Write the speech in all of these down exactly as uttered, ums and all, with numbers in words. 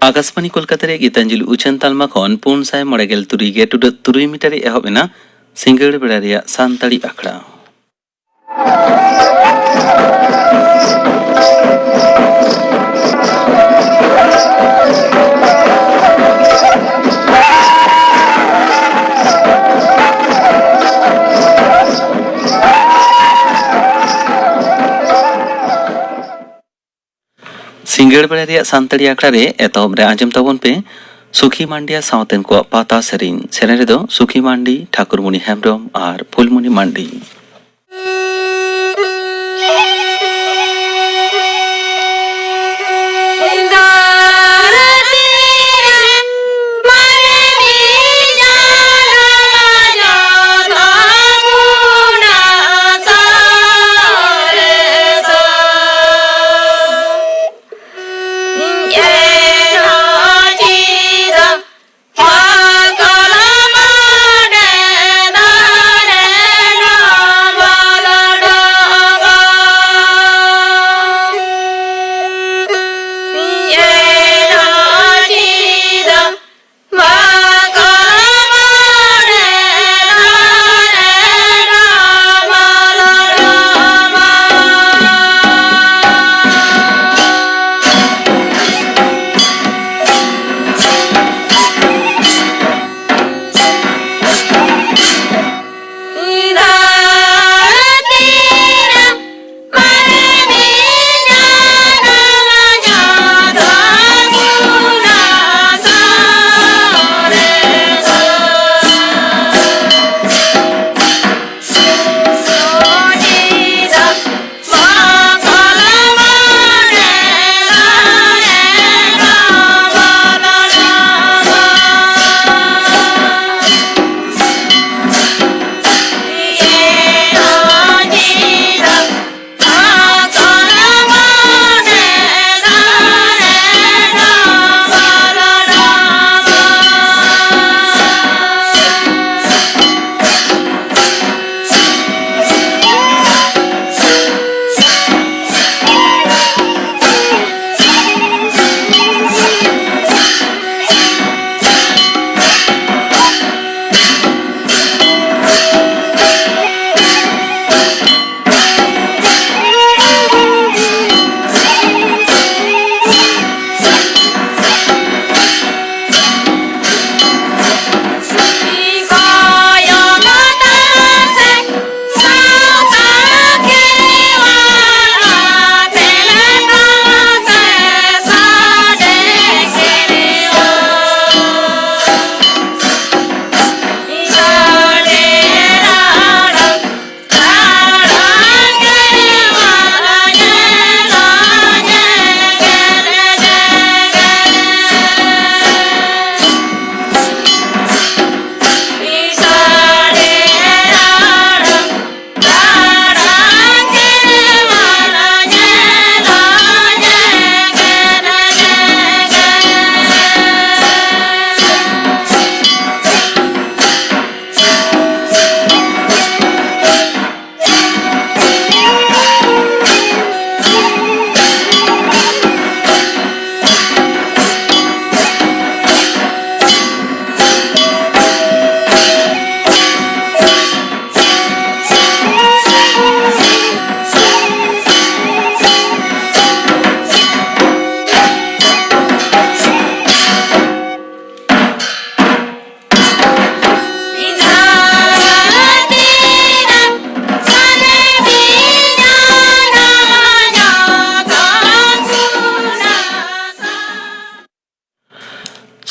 ᱟᱠᱟᱥᱵᱟᱱᱤ ᱠᱳᱞᱠᱟᱛᱟ ᱨᱮ ᱜᱤᱛᱟᱧᱡᱚᱞᱤ ᱩᱪᱷᱟᱹᱱ ᱛᱟᱞᱢᱟ ᱠᱷᱚᱱ ᱯᱩᱱ ᱥᱟᱭ ᱢᱚᱬᱮ ᱜᱮᱞ ᱛᱩᱨᱩᱭ ᱜᱮ ᱴᱩᱰᱟᱹᱜ ᱛᱩᱨᱩᱭ ᱢᱤᱴᱟᱨ ᱨᱮ ᱮᱦᱚᱵ ᱮᱱᱟ ᱥᱤᱸᱜᱟᱹᱲ ᱵᱮᱲᱟ ᱨᱮᱭᱟᱜ ᱥᱟᱱᱛᱟᱲᱤ ᱟᱠᱷᱲᱟ᱾ ᱥᱤᱸᱜᱟᱹᱲ ᱵᱮᱲᱟ ᱨᱮᱭᱟᱜ ᱥᱟᱱᱛᱟᱲᱤ ᱟᱠᱷᱲᱟ ᱨᱮ ᱮᱛᱚᱦᱚᱵ ᱨᱮ ᱟᱸᱡᱚᱢ ᱛᱟᱵᱚᱱ ᱯᱮ ᱥᱩᱠᱷᱤ ᱢᱟᱱᱰᱤᱭᱟ ᱥᱟᱶᱛᱮᱱ ᱠᱚᱣᱟᱜ ᱯᱟᱛᱟ ᱥᱮᱨᱮᱧ᱾ ᱥᱮᱨᱮᱧ ᱨᱮᱫᱚ ᱥᱩᱠᱷᱤ ᱢᱟᱱᱰᱤ, ᱴᱷᱟᱠᱩᱨᱢᱩᱱᱤ ᱦᱮᱢᱵᱽᱨᱚᱢ ᱟᱨ ᱯᱷᱩᱞᱢᱩᱱᱤ ᱢᱟᱱᱰᱤ᱾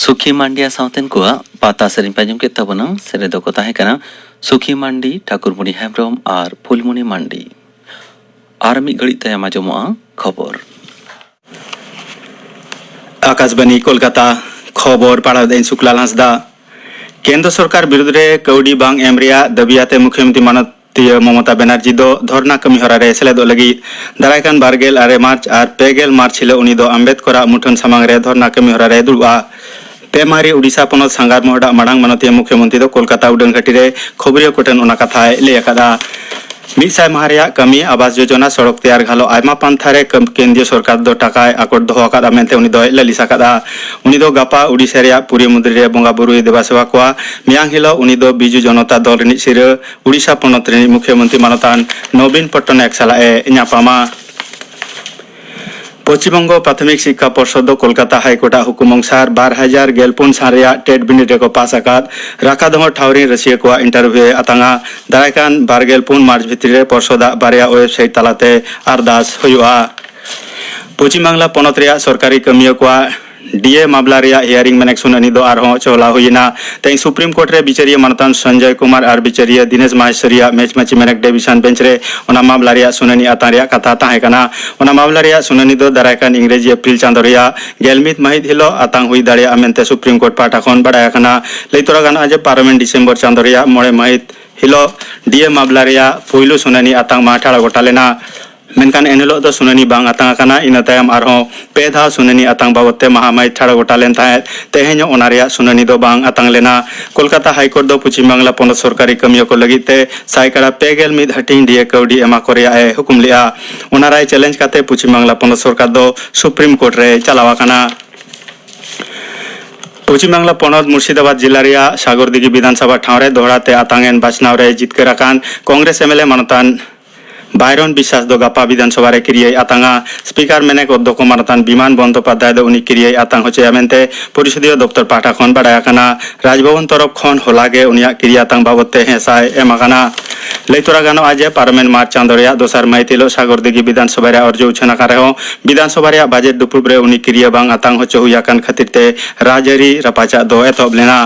ᱥᱩᱠᱷᱤ ᱢᱟᱱᱰᱤᱭᱟ ᱥᱟᱶᱛᱮᱱ ᱠᱚᱣᱟᱜ ᱯᱟᱛᱟ ᱥᱮᱨᱮᱧ ᱯᱮ ᱟᱸᱡᱚᱢ ᱠᱮᱫ ᱛᱟᱵᱚᱱᱟ᱾ ᱥᱮᱨᱮᱧ ᱫᱚᱠᱚ ᱛᱟᱦᱮᱸ ᱠᱟᱱᱟ ᱥᱩᱠᱷᱤ ᱢᱟᱱᱰᱤ, ᱴᱷᱟᱠᱩᱨᱢᱩᱱᱤ ᱦᱮᱢᱵᱨᱚᱢ ᱟᱨ ᱯᱷᱩᱞᱢᱩᱱᱤ ᱢᱟᱱᱰᱤ᱾ ᱟᱨ ᱢᱤᱫ ᱜᱷᱟᱹᱲᱤᱡ ᱛᱟᱭᱚᱢ ᱟᱸᱡᱚᱢᱚᱜᱼᱟ ᱠᱷᱚᱵᱚᱨ᱾ ᱟᱠᱟᱥᱵᱟᱱᱤ ᱠᱳᱞᱠᱟᱛᱟ, ᱠᱷᱚᱵᱚᱨ ᱯᱟᱲᱦᱟᱣ ᱮᱫᱟᱹᱧ ᱥᱩᱠᱞᱟᱞ ᱦᱟᱸᱥᱫᱟ᱾ ᱠᱮᱱᱫᱨᱚ ᱥᱚᱨᱠᱟᱨ ᱵᱤᱨᱩᱫᱽ ᱨᱮ ᱠᱟᱹᱣᱰᱤ ᱵᱟᱝ ᱮᱢ ᱨᱮᱭᱟᱜ ᱫᱟᱹᱵᱤ ᱟᱛᱮ ᱢᱩᱠᱷᱭᱚᱢᱚᱱᱛᱨᱤ ᱢᱟᱱᱚᱛᱤᱭᱟᱹ ᱢᱚᱢᱚᱛᱟ ᱵᱮᱱᱟᱨᱡᱤ ᱫᱚ ᱫᱷᱚᱨᱱᱟ ᱠᱟᱹᱢᱤ ᱦᱚᱨᱟ ᱨᱮ ᱥᱮᱞᱮᱫᱚᱜ ᱞᱟᱹᱜᱤᱫ ᱫᱟᱨᱟᱭ ᱠᱟᱱ ᱵᱟᱨ ᱜᱮᱞ ᱟᱨᱮ ᱢᱟᱨᱪ ᱟᱨ ᱯᱮ ᱜᱮᱞ ᱢᱟᱨᱪ ᱦᱤᱞᱳᱜ ᱩᱱᱤ ᱫᱚ ᱟᱢᱵᱮᱫᱽᱠᱚᱨᱟᱜ ᱢᱩᱴᱷᱟᱹᱱ ᱥᱟᱢᱟᱝ ᱨᱮ ᱫᱷᱚᱨᱱᱟ ᱠᱟᱹᱢᱤ ᱦᱚᱨᱟ ᱨᱮ ᱫᱩᱲᱩᱵᱼᱟ᱾ ᱯᱮ ᱢᱟᱦᱟᱨᱤ ᱳᱰᱤᱥᱟ ᱯᱚᱱᱚᱛ ᱥᱟᱸᱜᱟᱨ ᱢᱚᱦᱰᱟ ᱢᱟᱲᱟᱝ ᱢᱟᱱᱚᱛᱤᱭᱟᱹ ᱢᱩᱠᱷᱭᱚᱢᱚᱱᱛᱨᱤ ᱫᱚ ᱠᱳᱞᱠᱟᱛᱟ ᱩᱰᱟᱹᱱ ᱜᱷᱟᱹᱴᱤ ᱨᱮ ᱠᱷᱚᱵᱚᱨᱤᱭᱟᱹ ᱠᱚᱴᱷᱮᱱ ᱚᱱᱟ ᱠᱟᱛᱷᱟᱭ ᱞᱟᱹᱭ ᱟᱠᱟᱫᱟ᱾ ᱢᱤᱫ ᱥᱟᱭ ᱢᱟᱦᱟ ᱨᱮᱭᱟᱜ ᱠᱟᱹᱢᱤ, ᱟᱵᱟᱥ ᱡᱳᱡᱚᱱᱟ, ᱥᱚᱲᱚᱠ ᱛᱮᱭᱟᱨ ᱜᱷᱟᱞᱚ ᱟᱭᱢᱟ ᱯᱟᱱᱛᱷᱟ ᱨᱮ ᱠᱟᱹᱢ-, ᱠᱮᱱᱫᱨᱤᱭᱚ ᱥᱚᱨᱠᱟᱨ ᱫᱚ ᱴᱟᱠᱟᱭ ᱟᱠᱚᱴ ᱫᱚᱦᱚ ᱟᱠᱟᱫᱟ ᱢᱮᱱᱛᱮ ᱩᱱᱤ ᱫᱚᱭ ᱞᱟᱹᱞᱤᱥ ᱟᱠᱟᱫᱟ᱾ ᱩᱱᱤ ᱫᱚ ᱜᱟᱯᱟ ᱳᱰᱤᱥᱟ ᱨᱮᱭᱟᱜ ᱯᱩᱨᱤ ᱢᱚᱱᱫᱤᱨ ᱨᱮ ᱵᱚᱸᱜᱟ ᱵᱩᱨᱩᱭ ᱫᱮᱵᱟ ᱥᱮᱵᱟ ᱠᱚᱣᱟ᱾ ᱢᱮᱭᱟᱝ ᱦᱤᱞᱳᱜ ᱩᱱᱤ ᱫᱚ ᱵᱤᱡᱩ ᱡᱚᱱᱚᱛᱟ ᱫᱚᱞ ᱨᱤᱱᱤᱡ ᱥᱤᱨᱟᱹ ᱳᱰᱤᱥᱟ ᱯᱚᱱᱚᱛ ᱨᱤᱱᱤᱡ ᱢᱩᱠᱷᱭᱚᱢᱚᱱᱛᱨᱤ ᱢᱟᱱᱚᱛᱟᱱ ᱱᱚᱵᱤᱱ ᱯᱚᱴᱱᱟᱭᱮᱠ ᱥᱟᱞᱟᱜ ᱮ ᱧᱟᱯᱟᱢᱟ᱾ ᱯᱚᱥᱪᱤᱢ ᱵᱚᱝᱜᱚ ᱯᱨᱟᱛᱷᱚᱢᱤᱠ ᱥᱤᱠᱠᱷᱟ ᱯᱚᱨᱥᱚᱫ ᱫᱚ ᱠᱳᱞᱠᱟᱛᱟ ᱦᱟᱭᱠᱳᱨᱴ ᱟᱜ ᱦᱩᱠᱩᱢ ᱚᱱᱩᱥᱟᱨ ᱵᱟᱨ ᱦᱟᱡᱟᱨ ᱜᱮᱞ ᱯᱩᱱ ᱥᱟᱞ ᱨᱮᱭᱟᱜ ᱴᱮᱴ ᱵᱤᱱᱤᱰ ᱨᱮᱠᱚ ᱯᱟᱥ ᱟᱠᱟᱫ ᱨᱟᱠᱷᱟ ᱫᱚᱦᱚ ᱴᱷᱟᱶ ᱨᱤᱱ ᱨᱟᱹᱥᱤᱭᱟᱹ ᱠᱚᱣᱟᱜ ᱤᱱᱴᱟᱨᱵᱷᱤᱭᱩ ᱮ ᱟᱛᱟᱝᱟ᱾ ᱫᱟᱨᱟᱭ ᱠᱟᱱ ᱵᱟᱨ ᱜᱮᱞ ᱯᱩᱱ ᱢᱟᱨᱪ ᱵᱷᱤᱛᱨᱤ ᱨᱮ ᱯᱚᱨᱥᱚᱫ ᱟᱜ ᱵᱟᱨᱭᱟ ᱳᱭᱮᱵᱥᱟᱭᱤᱴ ᱛᱟᱞᱟᱛᱮ ᱟᱨᱫᱟᱥ ᱦᱩᱭᱩᱜᱼᱟ᱾ ᱯᱚᱪᱷᱤᱢ ᱵᱟᱝᱞᱟ ᱯᱚᱱᱚᱛ ᱨᱮᱭᱟᱜ ᱥᱚᱨᱠᱟᱨᱤ ᱠᱟᱹᱢᱤᱭᱟᱹ ᱠᱚᱣᱟᱜ ᱰᱤ ᱮ ᱢᱟᱢᱞᱟ ᱨᱮᱭᱟᱜ ᱦᱤᱭᱟᱨᱤᱝ ᱢᱮᱱᱮᱠ ᱥᱩᱱᱟᱹᱱᱤ ᱫᱚ ᱟᱨᱦᱚᱸ ᱪᱚᱦᱞᱟ ᱦᱩᱭ ᱮᱱᱟ᱾ ᱛᱮᱦᱮᱧ ᱥᱩᱯᱨᱤᱢ ᱠᱳᱨᱴ ᱨᱮ ᱵᱤᱪᱟᱹᱨᱤᱭᱟᱹ ᱢᱟᱱᱚᱛᱟᱱ ᱥᱚᱧᱡᱚᱭ ᱠᱩᱢᱟᱨ ᱟᱨ ᱵᱤᱪᱟᱹᱨᱤᱭᱟᱹ ᱫᱤᱱᱮᱥ ᱢᱟᱦᱮᱥᱣᱚᱨᱤᱭᱟᱜ ᱢᱮᱪ ᱢᱟᱹᱪᱤ ᱢᱮᱱᱮᱠ ᱰᱤᱵᱤᱥᱚᱱ ᱵᱮᱧᱪ ᱨᱮ ᱚᱱᱟ ᱢᱟᱢᱞᱟ ᱨᱮᱭᱟᱜ ᱥᱩᱱᱟᱹᱱᱤ ᱟᱛᱟᱝ ᱨᱮᱭᱟᱜ ᱠᱟᱛᱷᱟ ᱛᱟᱦᱮᱸ ᱠᱟᱱᱟ᱾ ᱚᱱᱟ ᱢᱟᱢᱞᱟ ᱨᱮᱭᱟᱜ ᱥᱩᱱᱟᱹᱱᱤ ᱫᱚ ᱫᱟᱨᱟᱭ ᱠᱟᱱ ᱤᱝᱨᱮᱡᱤ ᱮᱯᱨᱤᱞ ᱪᱟᱸᱫᱚ ᱨᱮᱭᱟᱜ ᱜᱮᱞ ᱢᱤᱫ ᱢᱟᱹᱦᱤᱛ ᱦᱤᱞᱳᱜ ᱟᱛᱟᱝ ᱦᱩᱭ ᱫᱟᱲᱮᱭᱟᱜᱼᱟ ᱢᱮᱱᱛᱮ ᱥᱩᱯᱨᱤᱢ ᱠᱳᱨᱴ ᱯᱟᱦᱴᱟ ᱠᱷᱚᱱ ᱵᱟᱰᱟᱭ ᱟᱠᱟᱱᱟ᱾ ᱞᱟᱹᱭ ᱛᱚᱨᱟ ᱜᱟᱱᱚᱜᱼᱟ ᱡᱮ ᱯᱟᱨᱚᱢᱮᱱ ᱰᱤᱥᱮᱢᱵᱚᱨ ᱪᱟᱸᱫᱚ ᱨᱮᱭᱟᱜ ᱢᱚᱬᱮ ᱢᱟᱹᱦᱤᱛ ᱦᱤᱞᱳᱜ ᱰᱤ ᱮ ᱢᱟᱢᱞᱟ ᱨᱮᱭᱟᱜ ᱯᱩᱭᱞᱩ ᱥᱩᱱᱟᱹᱱᱤ ᱟᱛᱟᱝ ᱢᱟ ᱴᱷᱟᱲᱚ ᱜᱚᱴᱟ ᱞᱮᱱᱟ᱾ ᱢᱮᱱᱠᱷᱟᱱ ᱮᱱᱦᱤᱞᱳᱜ ᱫᱚ ᱥᱩᱱᱟᱹᱱᱤ ᱵᱟᱝ ᱟᱛᱟᱝ ᱟᱠᱟᱱᱟ᱾ ᱤᱱᱟᱹ ᱛᱟᱭᱚᱢ ᱟᱨᱦᱚᱸ ᱯᱮ ᱫᱷᱟᱣ ᱥᱩᱱᱟᱹᱱᱤ ᱟᱛᱟᱝ ᱵᱟᱵᱚᱫ ᱛᱮ ᱢᱟᱦᱟ ᱢᱟᱹᱦᱤᱛ ᱴᱷᱟᱲᱚ ᱜᱚᱴᱟ ᱞᱮᱱ ᱛᱟᱦᱮᱸᱫ᱾ ᱛᱮᱦᱮᱧ ᱦᱚᱸ ᱚᱱᱟ ᱨᱮᱭᱟᱜ ᱥᱩᱱᱟᱹᱱᱤ ᱫᱚ ᱵᱟᱝ ᱟᱛᱟᱝ ᱞᱮᱱᱟ᱾ ᱠᱳᱞᱠᱟᱛᱟ ᱦᱟᱭᱠᱳᱨᱴ ᱫᱚ ᱯᱚᱪᱷᱤᱢ ᱵᱟᱝᱞᱟ ᱯᱚᱱᱚᱛ ᱥᱚᱨᱠᱟᱨᱤ ᱠᱟᱹᱢᱤᱭᱟᱹ ᱠᱚ ᱞᱟᱹᱜᱤᱫ ᱛᱮ ᱥᱟᱭᱠᱟᱲᱟ ᱯᱮ ᱜᱮᱞ ᱢᱤᱫ ᱦᱟᱹᱴᱤᱧ ᱰᱤ ᱮ ᱠᱟᱹᱣᱰᱤ ᱮᱢᱟ ᱠᱚ ᱨᱮᱭᱟᱜ ᱮ ᱦᱩᱠᱩᱢ ᱞᱮᱫᱼᱟ᱾ ᱚᱱᱟ ᱨᱟᱭ ᱪᱮᱞᱮᱧᱡᱽ ᱠᱟᱛᱮ ᱯᱚᱪᱷᱤᱢ ᱵᱟᱝᱞᱟ ᱯᱚᱱᱚᱛ ᱥᱚᱨᱠᱟᱨ ᱫᱚ ᱥᱩᱯᱨᱤᱢ ᱠᱳᱨᱴ ᱨᱮ ᱪᱟᱞᱟᱣ ᱟᱠᱟᱱᱟ᱾ ᱯᱚᱪᱷᱤᱢ ᱵᱟᱝᱞᱟ ᱯᱚᱱᱚᱛ ᱢᱩᱨᱥᱤᱫᱟᱵᱟᱫᱽ ᱡᱤᱞᱟ ᱨᱮᱭᱟᱜ ᱥᱟᱜᱚᱨᱫᱤᱜᱷᱤ ᱵᱤᱫᱷᱟᱱᱥᱚᱵᱷᱟ ᱴᱷᱟᱶ ᱨᱮ ᱫᱚᱦᱲᱟ ᱛᱮ ᱟᱛᱟᱝ ᱮᱱ ᱵᱟᱪᱷᱱᱟᱣ ᱨᱮ ᱡᱤᱛᱠᱟᱹᱨ ᱟᱠᱟᱱ ᱠᱚᱝᱜᱨᱮᱥ ᱮᱢ ᱮᱞ ᱮ ᱢᱟᱱᱚᱛᱟᱱ ᱵᱟᱭᱨᱚᱱ ᱵᱤᱥᱥᱟᱥ ᱫᱚ ᱜᱟᱯᱟ ᱵᱤᱫᱷᱟᱱ ᱥᱚᱵᱷᱟ ᱨᱮ ᱠᱤᱨᱤᱭᱟᱹᱭ ᱟᱛᱟᱝᱟ᱾ ᱥᱯᱤᱠᱟᱨ ᱢᱮᱱᱮᱠ ᱚᱫᱽᱫᱷᱚᱠᱚ ᱢᱟᱱᱚᱛᱟᱱ ᱵᱤᱢᱟᱱ ᱵᱚᱱᱫᱚᱯᱟᱫᱽᱫᱷᱟᱭ ᱫᱚ ᱩᱱᱤ ᱠᱤᱨᱤᱭᱟᱹᱭ ᱟᱛᱟᱝ ᱦᱚᱪᱚᱭᱟ ᱢᱮᱱᱛᱮ ᱯᱚᱨᱤᱥᱚᱫᱤᱭᱚ ᱫᱚᱯᱛᱚᱨ ᱯᱟᱦᱴᱟ ᱠᱷᱚᱱ ᱵᱟᱰᱟᱭ ᱟᱠᱟᱱᱟ᱾ ᱨᱟᱡᱽᱵᱷᱚᱵᱚᱱ ᱛᱚᱨᱚᱯ ᱠᱷᱚᱱ ᱦᱚᱞᱟ ᱜᱮ ᱩᱱᱤᱭᱟᱜ ᱠᱤᱨᱤᱭᱟᱹ ᱟᱛᱟᱝ ᱵᱟᱵᱚᱫ ᱛᱮ ᱦᱮᱸᱥᱟᱭ ᱮᱢ ᱟᱠᱟᱱᱟ᱾ ᱞᱟᱹᱭ ᱛᱚᱨᱟ ᱜᱟᱱᱚᱜᱼᱟ ᱡᱮ ᱯᱟᱨᱚᱢᱮᱱ ᱢᱟᱨᱪ ᱪᱟᱸᱫᱚ ᱨᱮᱭᱟᱜ ᱫᱚᱥᱟᱨ ᱢᱟᱹᱦᱤᱛ ᱦᱤᱞᱚᱜ ᱥᱟᱜᱚᱨ ᱫᱤᱜᱷᱤ ᱵᱤᱫᱷᱟᱱ ᱥᱚᱵᱷᱟ ᱨᱮᱭᱟᱜ ᱚᱨᱡᱚ ᱩᱪᱷᱟᱹᱱ ᱟᱠᱟᱱ ᱨᱮᱦᱚᱸ ᱵᱤᱫᱷᱟᱱ ᱥᱚᱵᱷᱟ ᱨᱮᱭᱟᱜ ᱵᱟᱡᱮᱴ ᱫᱩᱯᱩᱲᱩᱵ ᱨᱮ ᱩᱱᱤ ᱠᱤᱨᱤᱭᱟᱹ ᱵᱟᱝ ᱟᱛᱟᱝ ᱦᱚᱪᱚ ᱦᱩᱭ ᱟᱠᱟᱱ ᱠᱷᱟᱹᱛᱤᱨ ᱛᱮ ᱨᱟᱡᱽᱟᱹᱨᱤ ᱨᱟᱯᱟᱪᱟᱜ ᱫᱚ ᱮᱛᱚᱦᱚᱵ ᱞᱮᱱᱟ᱾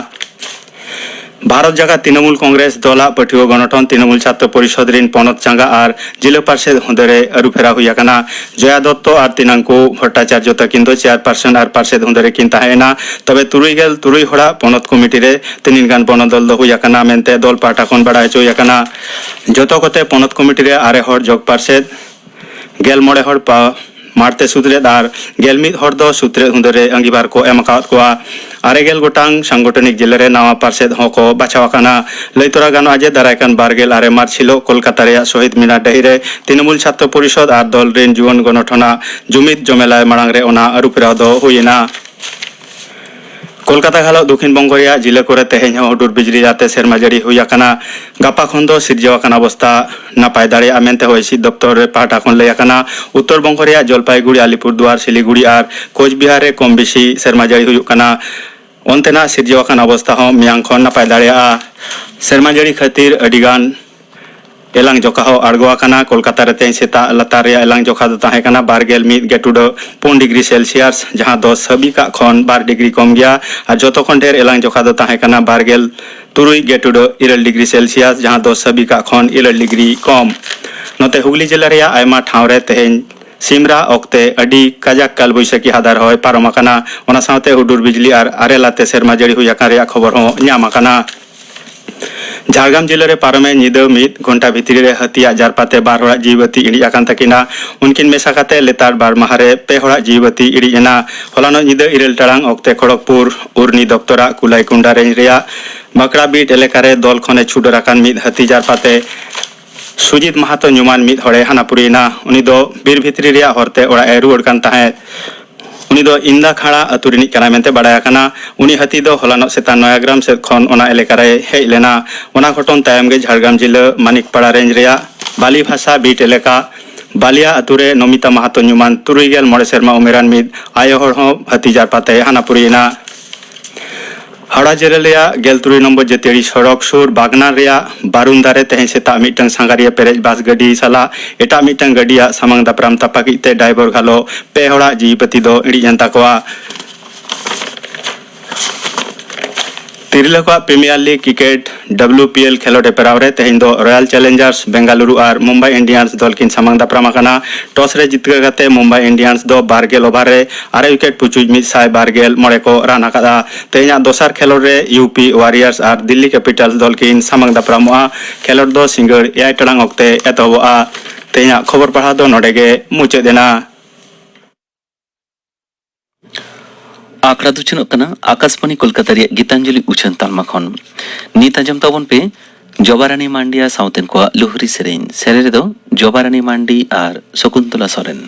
ᱵᱷᱟᱨᱚᱛ ᱡᱟᱠᱟᱛ ᱛᱨᱤᱱᱚᱢᱩᱞ ᱠᱚᱝᱜᱨᱮᱥ ᱫᱚᱞᱟᱜ ᱯᱟᱹᱴᱷᱩᱣᱟᱹ ᱜᱚᱱᱚᱴᱷᱚᱱ ᱛᱨᱤᱱᱚᱢᱩᱞ ᱪᱷᱟᱛᱨᱚ ᱯᱚᱨᱤᱥᱚᱫᱽ ᱨᱤᱱ ᱯᱚᱱᱚᱛ ᱪᱟᱸᱜᱟ ᱟᱨ ᱡᱤᱞᱟᱹ ᱯᱟᱨᱥᱮᱫ ᱦᱩᱸᱫᱟᱹ ᱨᱮ ᱟᱹᱨᱩᱯᱷᱮᱨᱟᱣ ᱦᱩᱭ ᱟᱠᱟᱱᱟ᱾ ᱡᱚᱭᱟ ᱫᱚᱛᱛᱚ ᱟᱨ ᱛᱤᱱᱟᱝᱠᱩ ᱵᱷᱚᱴᱴᱟᱪᱟᱨᱡᱚ ᱛᱟᱹᱠᱤᱱ ᱫᱚ ᱪᱮᱭᱟᱨᱯᱟᱨᱥᱚᱱ ᱟᱨ ᱯᱟᱨᱥᱮᱫ ᱦᱩᱸᱫᱟᱹ ᱨᱮᱠᱤᱱ ᱛᱟᱦᱮᱸ ᱮᱱᱟ᱾ ᱛᱚᱵᱮ ᱛᱩᱨᱩᱭ ᱜᱮᱞ ᱛᱩᱨᱩᱭ ᱦᱚᱲᱟᱜ ᱯᱚᱱᱚᱛ ᱠᱚᱢᱤᱴᱤ ᱨᱮ ᱛᱤᱱᱤᱱ ᱜᱟᱱ ᱵᱚᱱᱚᱫᱚᱞ ᱫᱚ ᱦᱩᱭ ᱟᱠᱟᱱᱟ ᱢᱮᱱᱛᱮ ᱫᱚᱞ ᱯᱟᱦᱴᱟ ᱠᱷᱚᱱ ᱵᱟᱰᱟᱭ ᱦᱚᱪᱚ ᱦᱩᱭ ᱟᱠᱟᱱᱟ᱾ ᱡᱚᱛᱚ ᱠᱚᱛᱮ ᱯᱚᱱᱚᱛ ᱠᱚᱢᱤᱴᱤ ᱨᱮ ᱟᱨᱮ ᱦᱚᱲ ᱡᱚᱜᱽ ᱯᱟᱨᱥᱮᱫ, ᱜᱮᱞ ᱢᱚᱬᱮ ᱦᱚᱲ ᱯᱟ-, ᱢᱟᱲᱛᱮ ᱥᱩᱛᱨᱮᱫ ᱟᱨ ᱜᱮᱞ ᱢᱤᱫ ᱦᱚᱲ ᱫᱚ ᱥᱩᱛᱨᱮᱫ ᱦᱩᱸᱫᱟᱹ ᱨᱮ ᱟᱺᱜᱤᱵᱷᱟᱨ ᱠᱚ ᱮᱢ ᱟᱠᱟᱣᱟᱫ ᱠᱚᱣᱟ᱾ ᱟᱨᱮ ᱜᱮᱞ ᱜᱚᱴᱟᱝ ᱥᱟᱝᱜᱚᱴᱷᱚᱱᱤᱠ ᱡᱮᱞᱟ ᱨᱮ ᱱᱟᱣᱟ ᱯᱟᱨᱥᱮᱫ ᱦᱚᱸᱠᱚ ᱵᱟᱪᱷᱟᱣ ᱟᱠᱟᱱᱟ᱾ ᱞᱟᱹᱭ ᱛᱚᱨᱟ ᱜᱟᱱᱚᱜᱼᱟ ᱡᱮ ᱫᱟᱨᱟᱭ ᱠᱟᱱ ᱵᱟᱨ ᱜᱮᱞ ᱟᱨᱮ ᱢᱟᱨᱪ ᱦᱤᱞᱚᱜ ᱠᱳᱞᱠᱟᱛᱟ ᱨᱮᱭᱟᱜ ᱥᱚᱦᱤᱫ ᱢᱤᱱᱟᱨ ᱰᱟᱹᱦᱤ ᱨᱮ ᱛᱨᱤᱱᱚᱢᱩᱞ ᱪᱷᱟᱛᱨᱚ ᱯᱚᱨᱤᱥᱚᱫᱽ ᱟᱨ ᱫᱚᱞ ᱨᱤᱱ ᱡᱩᱣᱟᱹᱱ ᱜᱚᱱᱚᱴᱷᱚᱱᱟᱜ ᱡᱩᱢᱤᱫ ᱡᱚᱢᱮᱞᱟᱭ ᱢᱟᱲᱟᱝ ᱨᱮ ᱚᱱᱟ ᱟᱹᱨᱩᱯᱷᱮᱨᱟᱣ ᱫᱚ ᱦᱩᱭ ᱮᱱᱟ᱾ ᱠᱳᱞᱠᱟᱛᱟ ᱜᱷᱟᱞᱚᱜ ᱫᱚᱠᱷᱤᱱ ᱵᱚᱝᱜᱚ ᱨᱮᱭᱟᱜ ᱡᱤᱞᱟᱹ ᱠᱚᱨᱮ ᱛᱮᱦᱮᱧ ᱦᱚᱸ ᱦᱩᱰᱩᱨ ᱵᱤᱡᱽᱞᱤ ᱟᱛᱮ ᱥᱮᱨᱢᱟ ᱡᱟᱹᱲᱤ ᱦᱩᱭ ᱟᱠᱟᱱᱟ᱾ ᱜᱟᱯᱟ ᱠᱷᱚᱱ ᱫᱚ ᱥᱤᱨᱡᱟᱹᱣ ᱟᱠᱟᱱ ᱚᱵᱚᱥᱛᱟ ᱱᱟᱯᱟᱭ ᱫᱟᱲᱮᱭᱟᱜᱼᱟ ᱢᱮᱱᱛᱮ ᱦᱚᱭ ᱦᱤᱸᱥᱤᱫ ᱫᱚᱯᱛᱚᱨ ᱨᱮ ᱯᱟᱦᱴᱟ ᱠᱷᱚᱱ ᱞᱟᱹᱭ ᱟᱠᱟᱱᱟ᱾ ᱩᱛᱛᱚᱨ ᱵᱚᱝᱜᱚ ᱨᱮᱭᱟᱜ ᱡᱚᱞᱯᱟᱭᱜᱩᱲᱤ, ᱟᱞᱤᱯᱩᱨᱫᱩᱣᱟᱨ, ᱥᱤᱞᱤᱜᱩᱲᱤ ᱟᱨ ᱠᱳᱪᱵᱤᱦᱟᱨ ᱨᱮ ᱠᱚᱢ ᱵᱮᱥᱤ ᱥᱮᱨᱢᱟ ᱡᱟᱹᱲᱤ ᱦᱩᱭᱩᱜ ᱠᱟᱱᱟ᱾ ᱚᱱᱛᱮᱱᱟᱜ ᱥᱤᱨᱡᱟᱹᱣ ᱟᱠᱟᱱ ᱚᱵᱚᱥᱛᱟ ᱦᱚᱸ ᱢᱮᱭᱟᱝ ᱠᱷᱚᱱ ᱱᱟᱯᱟᱭ ᱫᱟᱲᱮᱭᱟᱜᱼᱟ᱾ ᱥᱮᱨᱢᱟ ᱡᱟᱹᱲᱤ ᱠᱷᱟᱹᱛᱤᱨ ᱟᱹᱰᱤᱜᱟᱱ ᱮᱞᱟᱝ ᱡᱚᱠᱷᱟ ᱦᱚᱸ ᱟᱬᱜᱚ ᱟᱠᱟᱱᱟ᱾ ᱠᱳᱞᱠᱟᱛᱟ ᱨᱮ ᱛᱮᱦᱮᱧ ᱥᱮᱛᱟᱜ ᱞᱟᱛᱟᱨ ᱨᱮᱭᱟᱜ ᱮᱞᱟᱝ ᱡᱚᱠᱷᱟ ᱫᱚ ᱛᱟᱦᱮᱸ ᱠᱟᱱᱟ ᱵᱟᱨ ᱜᱮᱞ ᱢᱤᱫ ᱜᱮ ᱴᱩᱰᱟᱹᱜ ᱯᱩᱱ ᱰᱤᱜᱽᱨᱤ ᱥᱮᱞᱥᱤᱭᱟᱥ, ᱡᱟᱦᱟᱸ ᱫᱚ ᱥᱟᱹᱵᱤᱠᱟᱜ ᱠᱷᱚᱱ ᱵᱟᱨ ᱰᱤᱜᱽᱨᱤ ᱠᱚᱢ ᱜᱮᱭᱟ᱾ ᱟᱨ ᱡᱚᱛᱚ ᱠᱷᱚᱱ ᱰᱷᱮᱨ ᱮᱞᱟᱝ ᱡᱚᱠᱷᱟ ᱫᱚ ᱛᱟᱦᱮᱸ ᱠᱟᱱᱟ ᱵᱟᱨ ᱜᱮᱞ ᱛᱩᱨᱩᱭ ᱜᱮ ᱴᱩᱰᱟᱹᱜ ᱤᱨᱟᱹᱞ ᱰᱤᱜᱽᱨᱤ ᱥᱮᱞᱥᱤᱭᱟᱥ, ᱡᱟᱦᱟᱸ ᱫᱚ ᱥᱟᱹᱵᱤᱠᱟᱜ ᱠᱷᱚᱱ ᱤᱨᱟᱹᱞ ᱰᱤᱜᱽᱨᱤ ᱠᱚᱢ᱾ ᱱᱚᱛᱮ ᱦᱩᱜᱽᱞᱤ ᱡᱮᱞᱟ ᱨᱮᱭᱟᱜ ᱟᱭᱢᱟ ᱴᱷᱟᱶ ᱨᱮ ᱛᱮᱦᱮᱧ ᱥᱤᱢᱨᱟ ᱚᱠᱛᱮ ᱟᱹᱰᱤ ᱠᱟᱡᱟᱠ ᱠᱟᱞ ᱵᱟᱹᱭᱥᱟᱹᱠᱷᱤ ᱦᱟᱫᱟᱨ ᱦᱚᱭ ᱯᱟᱨᱚᱢ ᱟᱠᱟᱱᱟ᱾ ᱚᱱᱟ ᱥᱟᱶᱛᱮ ᱦᱩᱰᱩᱨ ᱵᱤᱡᱽᱞᱤ ᱟᱨ ᱟᱨᱮᱞ ᱟᱛᱮ ᱥᱮᱨᱢᱟ ᱡᱟᱹᱲᱤ ᱦᱩᱭ ᱟᱠᱟᱱ ᱨᱮᱭᱟᱜ ᱠᱷᱚᱵᱚᱨ ᱦᱚᱸ ᱧᱟᱢ ᱟᱠᱟᱱᱟ᱾ ᱡᱷᱟᱲᱜᱨᱟᱢ ᱡᱤᱞᱟᱹ ᱨᱮ ᱯᱟᱨᱚᱢᱮᱱ ᱧᱤᱫᱟᱹ ᱢᱤᱫ ᱜᱷᱚᱱᱴᱟ ᱵᱷᱤᱛᱨᱤ ᱨᱮ ᱦᱟᱹᱛᱤᱭᱟᱜ ᱡᱟᱨᱯᱟᱛᱮ ᱵᱟᱨ ᱦᱚᱲᱟᱜ ᱡᱤᱣᱤ ᱵᱟᱹᱛᱤ ᱤᱬᱤᱡ ᱟᱠᱟᱱ ᱛᱟᱹᱠᱤᱱᱟ᱾ ᱩᱱᱠᱤᱱ ᱢᱮᱥᱟ ᱠᱟᱛᱮ ᱞᱮᱛᱟᱲ ᱵᱟᱨ ᱢᱟᱦᱟ ᱨᱮ ᱯᱮ ᱦᱚᱲᱟᱜ ᱡᱤᱣᱤ ᱵᱟᱹᱛᱤ ᱤᱬᱤᱡ ᱮᱱᱟ᱾ ᱦᱚᱞᱟᱱᱚᱜ ᱧᱤᱫᱟᱹ ᱤᱨᱟᱹᱞ ᱴᱟᱲᱟᱝ ᱚᱠᱛᱮ ᱠᱷᱚᱲᱚᱜᱽᱯᱩᱨ ᱩᱨᱱᱤ ᱫᱚᱯᱛᱚᱨᱟᱜ ᱠᱩᱞᱟᱭᱠᱩᱱᱰᱟ ᱨᱮᱧᱡᱽ ᱨᱮᱭᱟᱜ ᱵᱟᱠᱲᱟ ᱵᱤᱴ ᱮᱞᱟᱠᱟ ᱨᱮ ᱫᱚᱞ ᱠᱷᱚᱱᱮ ᱪᱷᱩᱰᱟᱹᱨ ᱟᱠᱟᱱ ᱢᱤᱫ ᱦᱟᱹᱛᱤ ᱡᱟᱨᱯᱟᱛᱮ ᱥᱩᱡᱤᱛ ᱢᱟᱦᱟᱛᱚ ᱧᱩᱢᱟᱱ ᱢᱤᱫ ᱦᱚᱲᱮ ᱦᱟᱱᱟᱯᱩᱨᱤᱭᱮᱱᱟ᱾ ᱩᱱᱤ ᱫᱚ ᱵᱤᱨ ᱵᱷᱤᱛᱨᱤ ᱨᱮᱭᱟᱜ ᱦᱚᱨᱛᱮ ᱚᱲᱟᱜ ᱮ ᱨᱩᱣᱟᱹᱲ ᱠᱟᱱ ᱛᱟᱦᱮᱸᱫ᱾ ᱩᱱᱤ ᱫᱚ ᱤᱱᱫᱟᱠᱷᱟᱲᱟ ᱟᱹᱛᱩ ᱨᱤᱱᱤᱡ ᱠᱟᱱᱟᱭ ᱢᱮᱱᱛᱮ ᱵᱟᱲᱟᱭ ᱟᱠᱟᱱᱟ᱾ ᱩᱱᱤ ᱦᱟᱹᱛᱤ ᱫᱚ ᱦᱚᱞᱟᱱᱚᱜ ᱥᱮᱛᱟᱜ ᱱᱚᱭᱟᱜᱨᱟᱢ ᱥᱮᱫ ᱠᱷᱚᱱ ᱚᱱᱟ ᱮᱞᱟᱠᱟ ᱨᱮᱭ ᱦᱮᱡ ᱞᱮᱱᱟ᱾ ᱚᱱᱟ ᱜᱷᱚᱴᱚᱱ ᱛᱟᱭᱚᱢ ᱜᱮ ᱡᱷᱟᱲᱜᱨᱟᱢ ᱡᱤᱞᱟᱹ ᱢᱟᱱᱤᱠᱯᱟᱲᱟ ᱨᱮᱧᱡᱽ ᱨᱮᱭᱟᱜ ᱵᱟᱞᱤᱵᱷᱟᱥᱟ ᱵᱤᱴ ᱮᱞᱟᱠᱟ ᱵᱟᱞᱤᱭᱟ ᱟᱹᱛᱩ ᱨᱮ ᱱᱚᱢᱤᱛᱟ ᱢᱟᱦᱟᱛᱚ ᱧᱩᱢᱟᱱ ᱛᱩᱨᱩᱭ ᱜᱮᱞ ᱢᱚᱬᱮ ᱥᱮᱨᱢᱟ ᱩᱢᱮᱨᱟᱱ ᱢᱤᱫ ᱟᱭᱳ ᱦᱚᱲ ᱦᱚᱸ ᱦᱟᱹᱛᱤ ᱡᱟᱨᱯᱟ ᱛᱮ ᱦᱟᱱᱟ ᱯᱩᱨᱤᱭᱮᱱᱟ᱾ ᱦᱟᱣᱲᱟ ᱡᱮᱞᱟ ᱨᱮᱭᱟᱜ ᱜᱮᱞ ᱛᱩᱨᱩᱭ ᱱᱚᱢᱵᱚᱨ ᱡᱟᱹᱛᱤᱭᱟᱹᱨᱤ ᱥᱚᱲᱚᱠ ᱥᱩᱨ ᱵᱟᱜᱽᱱᱟᱱ ᱨᱮᱭᱟᱜ ᱵᱟᱨᱩᱱᱫᱟ ᱨᱮ ᱛᱮᱦᱮᱧ ᱥᱮᱛᱟᱜ ᱢᱤᱫᱴᱟᱝ ᱥᱟᱸᱜᱷᱟᱨᱤᱭᱟᱹ ᱯᱮᱨᱮᱡ ᱵᱟᱥ ᱜᱟᱹᱰᱤ ᱥᱟᱞᱟᱜ ᱮᱴᱟᱜ ᱢᱤᱫᱴᱟᱝ ᱜᱟᱹᱰᱤᱭᱟᱜ ᱥᱟᱢᱟᱝ ᱫᱟᱯᱨᱟᱢ ᱛᱟᱯᱟᱠᱤᱡ ᱛᱮ ᱰᱟᱭᱵᱚᱨ ᱜᱷᱟᱞᱚ ᱯᱮ ᱦᱚᱲᱟᱜ ᱡᱤᱣᱤ ᱵᱟᱹᱛᱤ ᱫᱚ ᱤᱬᱤᱡ ᱮᱱ ᱛᱟᱠᱚᱣᱟ᱾ ᱛᱤᱨᱞᱟᱹ ᱠᱚᱣᱟᱜ premiere league cricket, W P L, ᱠᱷᱮᱞᱳᱰ ᱦᱮᱯᱨᱟᱣ ᱨᱮ ᱛᱮᱦᱮᱧ ᱫᱚ ᱨᱚᱭᱟᱞ ᱪᱮᱞᱮᱧᱡᱟᱨᱥ ᱵᱮᱝᱜᱟᱞᱩᱨᱩ ᱟᱨ ᱢᱩᱢᱵᱟᱭ ᱤᱱᱰᱤᱭᱟᱱᱥ ᱫᱚᱞ ᱠᱤᱱ ᱥᱟᱢᱟᱝ ᱫᱟᱯᱨᱟᱢ ᱟᱠᱟᱱᱟ᱾ ᱴᱚᱥ ᱨᱮ ᱡᱤᱛᱠᱟᱹᱨ ᱠᱟᱛᱮ ᱢᱩᱢᱵᱟᱭ ᱤᱱᱰᱤᱭᱟᱱᱥ ᱫᱚ ᱵᱟᱨ ᱜᱮᱞ ᱳᱵᱷᱟᱨ ᱨᱮ ᱟᱨᱮ ᱩᱭᱠᱮᱴ ᱯᱩᱪᱩᱡ ᱢᱤᱫ ᱥᱟᱭ ᱵᱟᱨ ᱜᱮᱞ ᱢᱚᱬᱮ ᱠᱚ ᱨᱟᱱ ᱟᱠᱟᱫᱼᱟ᱾ ᱛᱮᱦᱮᱧᱟᱜ ᱫᱚᱥᱟᱨ ᱠᱷᱮᱞᱳᱰ ᱨᱮ ᱤᱭᱩ ᱯᱤ ᱣᱟᱨᱤᱭᱟᱨᱥ ᱟᱨ ᱫᱤᱞᱞᱤ ᱠᱮᱯᱤᱴᱟᱞᱥ ᱫᱚᱞ ᱠᱤᱱ ᱥᱟᱢᱟᱝ ᱫᱟᱯᱨᱟᱢᱚᱜᱼᱟ᱾ ᱠᱷᱮᱞᱳᱰ ᱫᱚ ᱥᱤᱸᱜᱟᱹᱲ ᱮᱭᱟᱭ ᱴᱟᱲᱟᱝ ᱚᱠᱛᱮ ᱮᱛᱚᱦᱚᱵᱚᱜᱼᱟ᱾ ᱛᱮᱦᱮᱧᱟᱜ ᱠᱷᱚᱵᱚᱨ ᱯᱟᱲᱦᱟᱣ ᱫᱚ ᱱᱚᱰᱮ ᱜᱮ ᱢᱩᱪᱟᱹᱫ ᱮᱱᱟ᱾ ᱟᱠᱷᱲᱟ ᱫᱚ ᱪᱷᱩᱱᱟᱹᱜ ᱠᱟᱱᱟ ᱟᱠᱟᱥᱵᱟᱬᱤ ᱠᱳᱞᱠᱟᱛᱟ ᱨᱮᱭᱟᱜ ᱜᱤᱛᱟᱧᱡᱚᱞᱤ ᱩᱪᱷᱟᱹᱱ ᱛᱟᱞᱢᱟ ᱠᱷᱚᱱ᱾ ᱱᱤᱛ ᱟᱸᱡᱚᱢ ᱛᱟᱵᱚᱱ ᱯᱮ ᱡᱚᱵᱟᱨᱟᱱᱤ ᱢᱟᱱᱰᱤᱭᱟ ᱥᱟᱶᱛᱮᱱ ᱠᱚᱣᱟᱜ ᱞᱩᱦᱨᱤ ᱥᱮᱨᱮᱧ᱾ ᱥᱮᱨᱮᱧ ᱨᱮᱫᱚ ᱡᱚᱵᱟᱨᱟᱱᱤ ᱢᱟᱱᱰᱤ ᱟᱨ ᱥᱚᱠᱩᱱᱛᱚᱞᱟ ᱥᱚᱨᱮᱱ᱾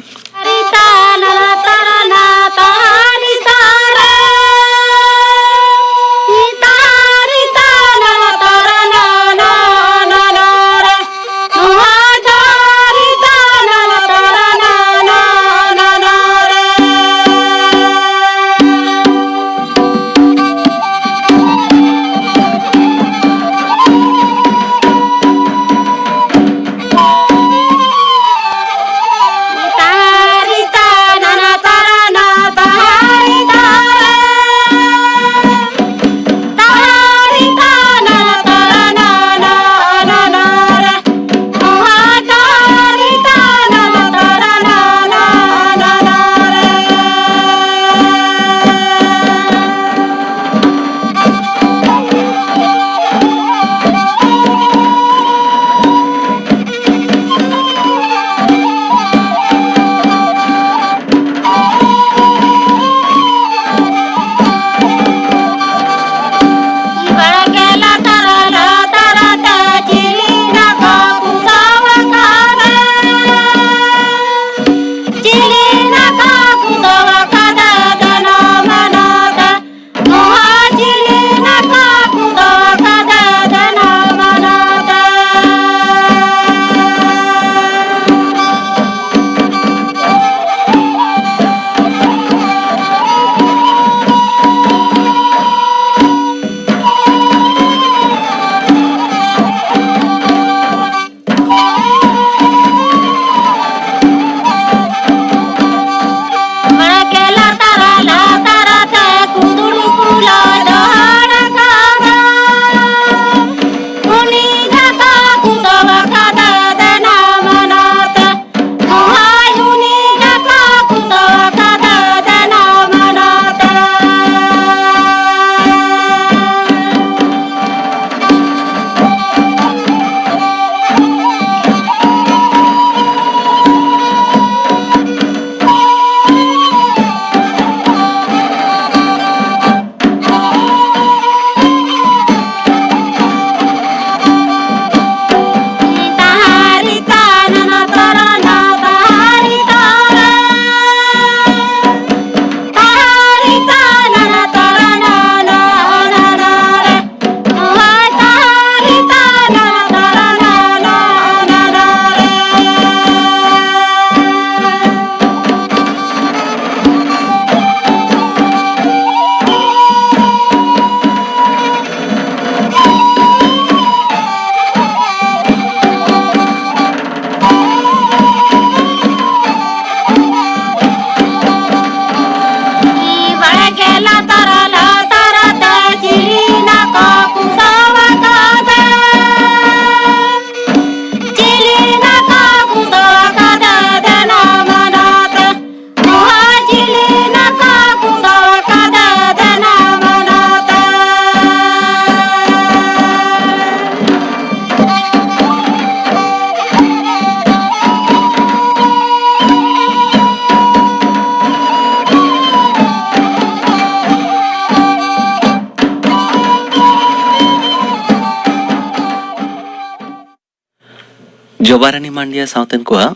ᱡᱚᱵᱟᱨᱟᱱᱤ ᱢᱟᱱᱰᱤᱭᱟ ᱥᱟᱶᱛᱮᱱ ᱠᱚᱣᱟᱜ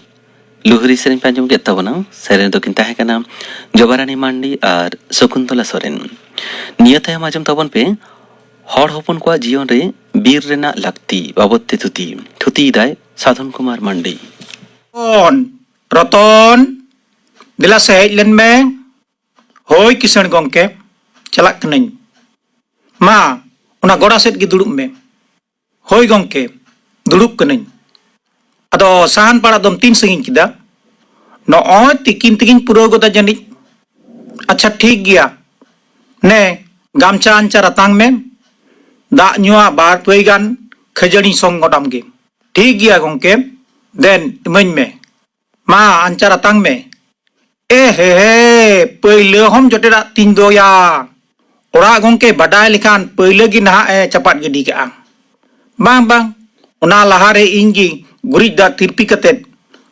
ᱞᱩᱦᱨᱤ ᱥᱮᱨᱮᱧ ᱯᱮ ᱟᱸᱡᱚᱢ ᱠᱮᱫ ᱛᱟᱵᱚᱱᱟ᱾ ᱥᱮᱨᱮᱧ ᱫᱚᱠᱤᱱ ᱛᱟᱦᱮᱸ ᱠᱟᱱᱟ ᱡᱚᱵᱟᱨᱟᱱᱤ ᱢᱟᱱᱰᱤ ᱟᱨ ᱥᱚᱠᱩᱱᱛᱚᱞᱟ ᱥᱚᱨᱮᱱ᱾ ᱱᱤᱭᱟᱹ ᱛᱟᱭᱚᱢ ᱟᱸᱡᱚᱢ ᱛᱟᱵᱚᱱ ᱯᱮ ᱦᱚᱲ ᱦᱚᱯᱚᱱ ᱠᱚᱣᱟᱜ ᱡᱤᱭᱚᱱ ᱨᱮ ᱵᱤᱨ ᱨᱮᱱᱟᱜ ᱞᱟᱹᱠᱛᱤ ᱵᱟᱵᱚᱫ ᱛᱮ ᱛᱷᱩᱛᱤ᱾ ᱛᱷᱩᱛᱤᱭᱮᱫᱟᱭ ᱥᱟᱫᱷᱚᱱ ᱠᱩᱢᱟᱨ ᱢᱟᱱᱰᱤ᱾ ᱨᱚᱛᱚᱱ, ᱨᱚᱛᱚᱱ, ᱫᱮᱞᱟ ᱥᱮ ᱦᱮᱡ ᱞᱮᱱ ᱢᱮ᱾ ᱦᱳᱭ ᱠᱤᱥᱟᱹᱬ ᱜᱚᱢᱠᱮ, ᱪᱟᱞᱟᱜ ᱠᱟᱹᱱᱟᱹᱧ᱾ ᱢᱟ, ᱚᱱᱟ ᱜᱚᱰᱟ ᱥᱮᱫ ᱜᱮ ᱫᱩᱲᱩᱵ ᱢᱮ᱾ ᱦᱳᱭ ᱜᱚᱢᱠᱮ, ᱫᱩᱲᱩᱵ ᱠᱟᱹᱱᱟᱹᱧ᱾ ᱟᱫᱚ ᱥᱟᱦᱟᱱ ᱯᱟᱲᱟᱜ ᱫᱚᱢ ᱛᱤᱱ ᱥᱟᱺᱜᱤᱧ ᱠᱮᱫᱟ? ᱱᱚᱜᱼᱚᱭ ᱛᱤᱠᱤᱱ ᱛᱮᱜᱤᱧ ᱯᱩᱨᱟᱹᱣ ᱜᱚᱫᱟ ᱡᱟᱹᱱᱤᱡ᱾ ᱟᱪᱪᱷᱟ, ᱴᱷᱤᱠ ᱜᱮᱭᱟ᱾ ᱱᱮ, ᱜᱟᱢᱪᱷᱟ ᱟᱧᱪᱟᱨ ᱟᱛᱟᱝ ᱢᱮ᱾ ᱫᱟᱜ ᱧᱩᱣᱟᱜ ᱵᱟᱨ ᱯᱟᱹᱭ ᱜᱟᱱ ᱠᱷᱟᱹᱡᱟᱹᱲᱤᱧ ᱥᱚᱝ ᱜᱚᱫ ᱟᱢ ᱜᱮ᱾ ᱴᱷᱤᱠ ᱜᱮᱭᱟ ᱜᱚᱢᱠᱮ, ᱫᱮᱱ ᱤᱢᱟᱹᱧ ᱢᱮ᱾ ᱢᱟ, ᱟᱧᱪᱟᱨ ᱟᱛᱟᱝ ᱢᱮ᱾ ᱮ ᱦᱮ ᱦᱮ, ᱯᱟᱹᱭᱞᱟᱹ ᱦᱚᱢ ᱡᱚᱴᱮᱫᱟᱜ ᱛᱤᱧ ᱫᱚᱭᱟ᱾ ᱚᱲᱟᱜ ᱜᱚᱢᱠᱮ ᱵᱟᱰᱟᱭ ᱞᱮᱠᱷᱟᱱ ᱯᱟᱹᱭᱞᱟᱹ ᱜᱮ ᱱᱟᱦᱟᱜ ᱮ ᱪᱟᱯᱟᱫ ᱜᱤᱰᱤ ᱠᱟᱜᱼᱟ᱾ ᱵᱟᱝ, ᱵᱟᱝ, ᱚᱱᱟ ᱞᱟᱦᱟᱨᱮ ᱤᱧ ᱜᱮ ᱜᱩᱨᱤᱡ ᱫᱟᱜ ᱛᱤᱨᱯᱤ ᱠᱟᱛᱮᱫ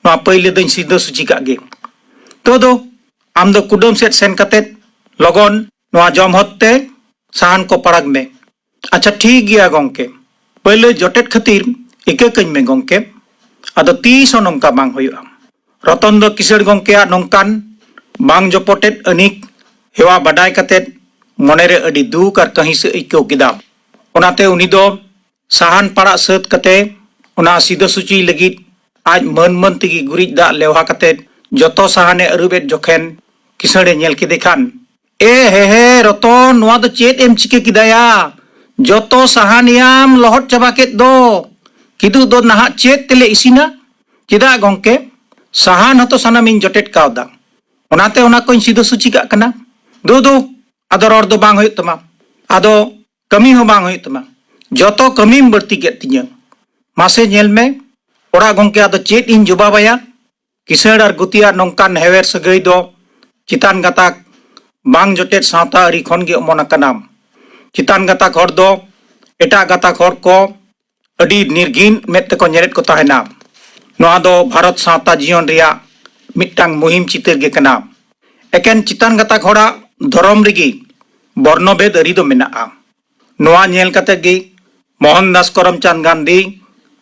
ᱱᱚᱣᱟ ᱯᱟᱹᱭᱞᱟᱹ ᱫᱚᱧ ᱥᱤᱫᱷᱟᱹ ᱥᱩᱪᱤ ᱠᱟᱜ ᱜᱮ᱾ ᱛᱚ ᱫᱚ, ᱟᱢ ᱫᱚ ᱠᱩᱰᱟᱹᱢ ᱥᱮᱫ ᱥᱮᱱ ᱠᱟᱛᱮᱫ ᱞᱚᱜᱚᱱ ᱱᱚᱣᱟ ᱡᱚᱢ ᱦᱚᱫ ᱛᱮ ᱥᱟᱦᱟᱱ ᱠᱚ ᱯᱟᱲᱟᱜᱽ ᱢᱮ᱾ ᱟᱪᱪᱷᱟ, ᱴᱷᱤᱠ ᱜᱮᱭᱟ ᱜᱚᱢᱠᱮ᱾ ᱯᱟᱹᱭᱞᱟᱹ ᱡᱚᱴᱮᱫ ᱠᱷᱟᱹᱛᱤᱨ ᱤᱠᱟᱹ ᱠᱟᱹᱧ ᱢᱮ ᱜᱚᱢᱠᱮ᱾ ᱟᱫᱚ ᱛᱤᱥ ᱦᱚᱸ ᱱᱚᱝᱠᱟ ᱵᱟᱝ ᱦᱩᱭᱩᱜᱼᱟ᱾ ᱨᱚᱛᱚᱱ ᱫᱚ ᱠᱤᱥᱟᱹᱬ ᱜᱚᱢᱠᱮᱭᱟᱜ ᱱᱚᱝᱠᱟᱱ ᱵᱟᱝ ᱡᱚᱯᱚᱴᱮᱫ ᱟᱹᱱᱤᱠ ᱦᱮᱣᱟ ᱵᱟᱰᱟᱭ ᱠᱟᱛᱮᱫ ᱢᱚᱱᱮᱨᱮ ᱟᱹᱰᱤ ᱫᱩᱠ ᱟᱨ ᱠᱟᱹᱦᱤᱥ ᱮ ᱟᱹᱭᱠᱟᱹᱣ ᱠᱮᱫᱟ᱾ ᱚᱱᱟᱛᱮ ᱩᱱᱤ ᱫᱚ ᱥᱟᱦᱟᱱ ᱯᱟᱲᱟᱜ ᱥᱟᱹᱛ ᱠᱟᱛᱮ ᱚᱱᱟ ᱥᱤᱫᱷᱟᱹ ᱥᱩᱪᱤ ᱞᱟᱹᱜᱤᱫ ᱟᱡ ᱢᱟᱹᱱ ᱢᱟᱹᱱ ᱛᱮᱜᱮ ᱜᱩᱨᱤᱡ ᱫᱟᱜ ᱞᱮᱣᱦᱟ ᱠᱟᱛᱮ ᱡᱚᱛᱚ ᱥᱟᱦᱟᱱᱮ ᱟᱹᱨᱩᱵ ᱮᱫ ᱡᱚᱠᱷᱮᱱ ᱠᱤᱥᱟᱹᱬᱮ ᱧᱮᱞ ᱠᱮᱫᱮ ᱠᱷᱟᱱ, ᱮ ᱦᱮ ᱦᱮ ᱨᱚᱛᱚᱱ, ᱱᱚᱣᱟ ᱫᱚ ᱪᱮᱫ ᱮᱢ ᱪᱤᱠᱟᱹ ᱠᱮᱫᱟᱭᱟ? ᱡᱚᱛᱚ ᱥᱟᱦᱟᱱ ᱭᱟᱢ ᱞᱚᱦᱚᱫ ᱪᱟᱵᱟ ᱠᱮᱫ ᱫᱚ᱾ ᱠᱤᱫᱩᱜ ᱫᱚ ᱱᱟᱦᱟᱜ ᱪᱮᱫ ᱛᱮᱞᱮ ᱤᱥᱤᱱᱟ? ᱪᱮᱫᱟᱜ ᱜᱚᱢᱠᱮ? ᱥᱟᱦᱟᱱ ᱦᱚᱸᱛᱚ ᱥᱟᱱᱟᱢᱤᱧ ᱡᱚᱴᱮᱫ ᱠᱟᱣᱫᱟ᱾ ᱚᱱᱟᱛᱮ ᱚᱱᱟ ᱠᱚᱧ ᱥᱤᱫᱷᱟᱹ ᱥᱩᱪᱤ ᱠᱟᱜ ᱠᱟᱱᱟ᱾ ᱫᱩ ᱫᱩ, ᱟᱫᱚ ᱨᱚᱲ ᱫᱚ ᱵᱟᱝ ᱦᱩᱭᱩᱜ ᱛᱟᱢᱟ᱾ ᱟᱫᱚ ᱠᱟᱹᱢᱤ ᱦᱚᱸ ᱵᱟᱝ ᱦᱩᱭᱩᱜ ᱛᱟᱢᱟ᱾ ᱡᱚᱛᱚ ᱠᱟᱹᱢᱤᱢ ᱵᱟᱹᱲᱛᱤ ᱠᱮᱫ ᱛᱤᱧᱟᱹ᱾ ᱢᱟᱥᱮ ᱧᱮᱞ ᱢᱮ, ᱚᱲᱟᱜ ᱜᱚᱢᱠᱮ ᱟᱫᱚ ᱪᱮᱫ ᱤᱧ ᱡᱚᱵᱟᱵᱟᱭᱟ? ᱠᱤᱥᱟᱹᱬ ᱟᱨ ᱜᱩᱛᱤᱭᱟᱜ ᱱᱚᱝᱠᱟᱱ ᱦᱮᱣᱮᱨ ᱥᱟᱹᱜᱟᱹᱭ ᱫᱚ ᱪᱮᱛᱟᱱ ᱜᱟᱛᱟᱠ ᱵᱟᱝ ᱡᱚᱴᱮᱫ ᱥᱟᱶᱛᱟ ᱟᱹᱨᱤ ᱠᱷᱚᱱ ᱜᱮ ᱚᱢᱚᱱ ᱟᱠᱟᱱᱟ᱾ ᱪᱮᱛᱟᱱ ᱜᱟᱛᱟᱠ ᱦᱚᱲ ᱫᱚ ᱮᱴᱟᱜ ᱜᱟᱛᱟᱠ ᱦᱚᱲ ᱠᱚ ᱟᱹᱰᱤ ᱱᱤᱨᱜᱷᱤᱱ ᱢᱮᱫ ᱛᱮᱠᱚ ᱧᱮᱞᱮᱫ ᱠᱚ ᱛᱟᱦᱮᱱᱟ᱾ ᱱᱚᱣᱟ ᱫᱚ ᱵᱷᱟᱨᱚᱛ ᱥᱟᱶᱛᱟ ᱡᱤᱭᱚᱱ ᱨᱮᱭᱟᱜ ᱢᱤᱫᱴᱟᱝ ᱢᱩᱦᱤᱢ ᱪᱤᱛᱟᱹᱨ ᱜᱮ ᱠᱟᱱᱟ᱾ ᱮᱠᱮᱱ ᱪᱮᱛᱟᱱ ᱜᱟᱛᱟᱠ ᱦᱚᱲᱟᱜ ᱫᱷᱚᱨᱚᱢ ᱨᱮᱜᱮ ᱵᱚᱨᱱᱚᱵᱷᱮᱫ ᱟᱹᱨᱤ ᱫᱚ ᱢᱮᱱᱟᱜᱼᱟ᱾ ᱱᱚᱣᱟ ᱧᱮᱞ ᱠᱟᱛᱮ ᱜᱮ ᱢᱳᱦᱚᱱᱫᱟᱥ ᱠᱚᱨᱚᱢᱪᱟᱸᱫᱽ ᱜᱟᱱᱫᱷᱤ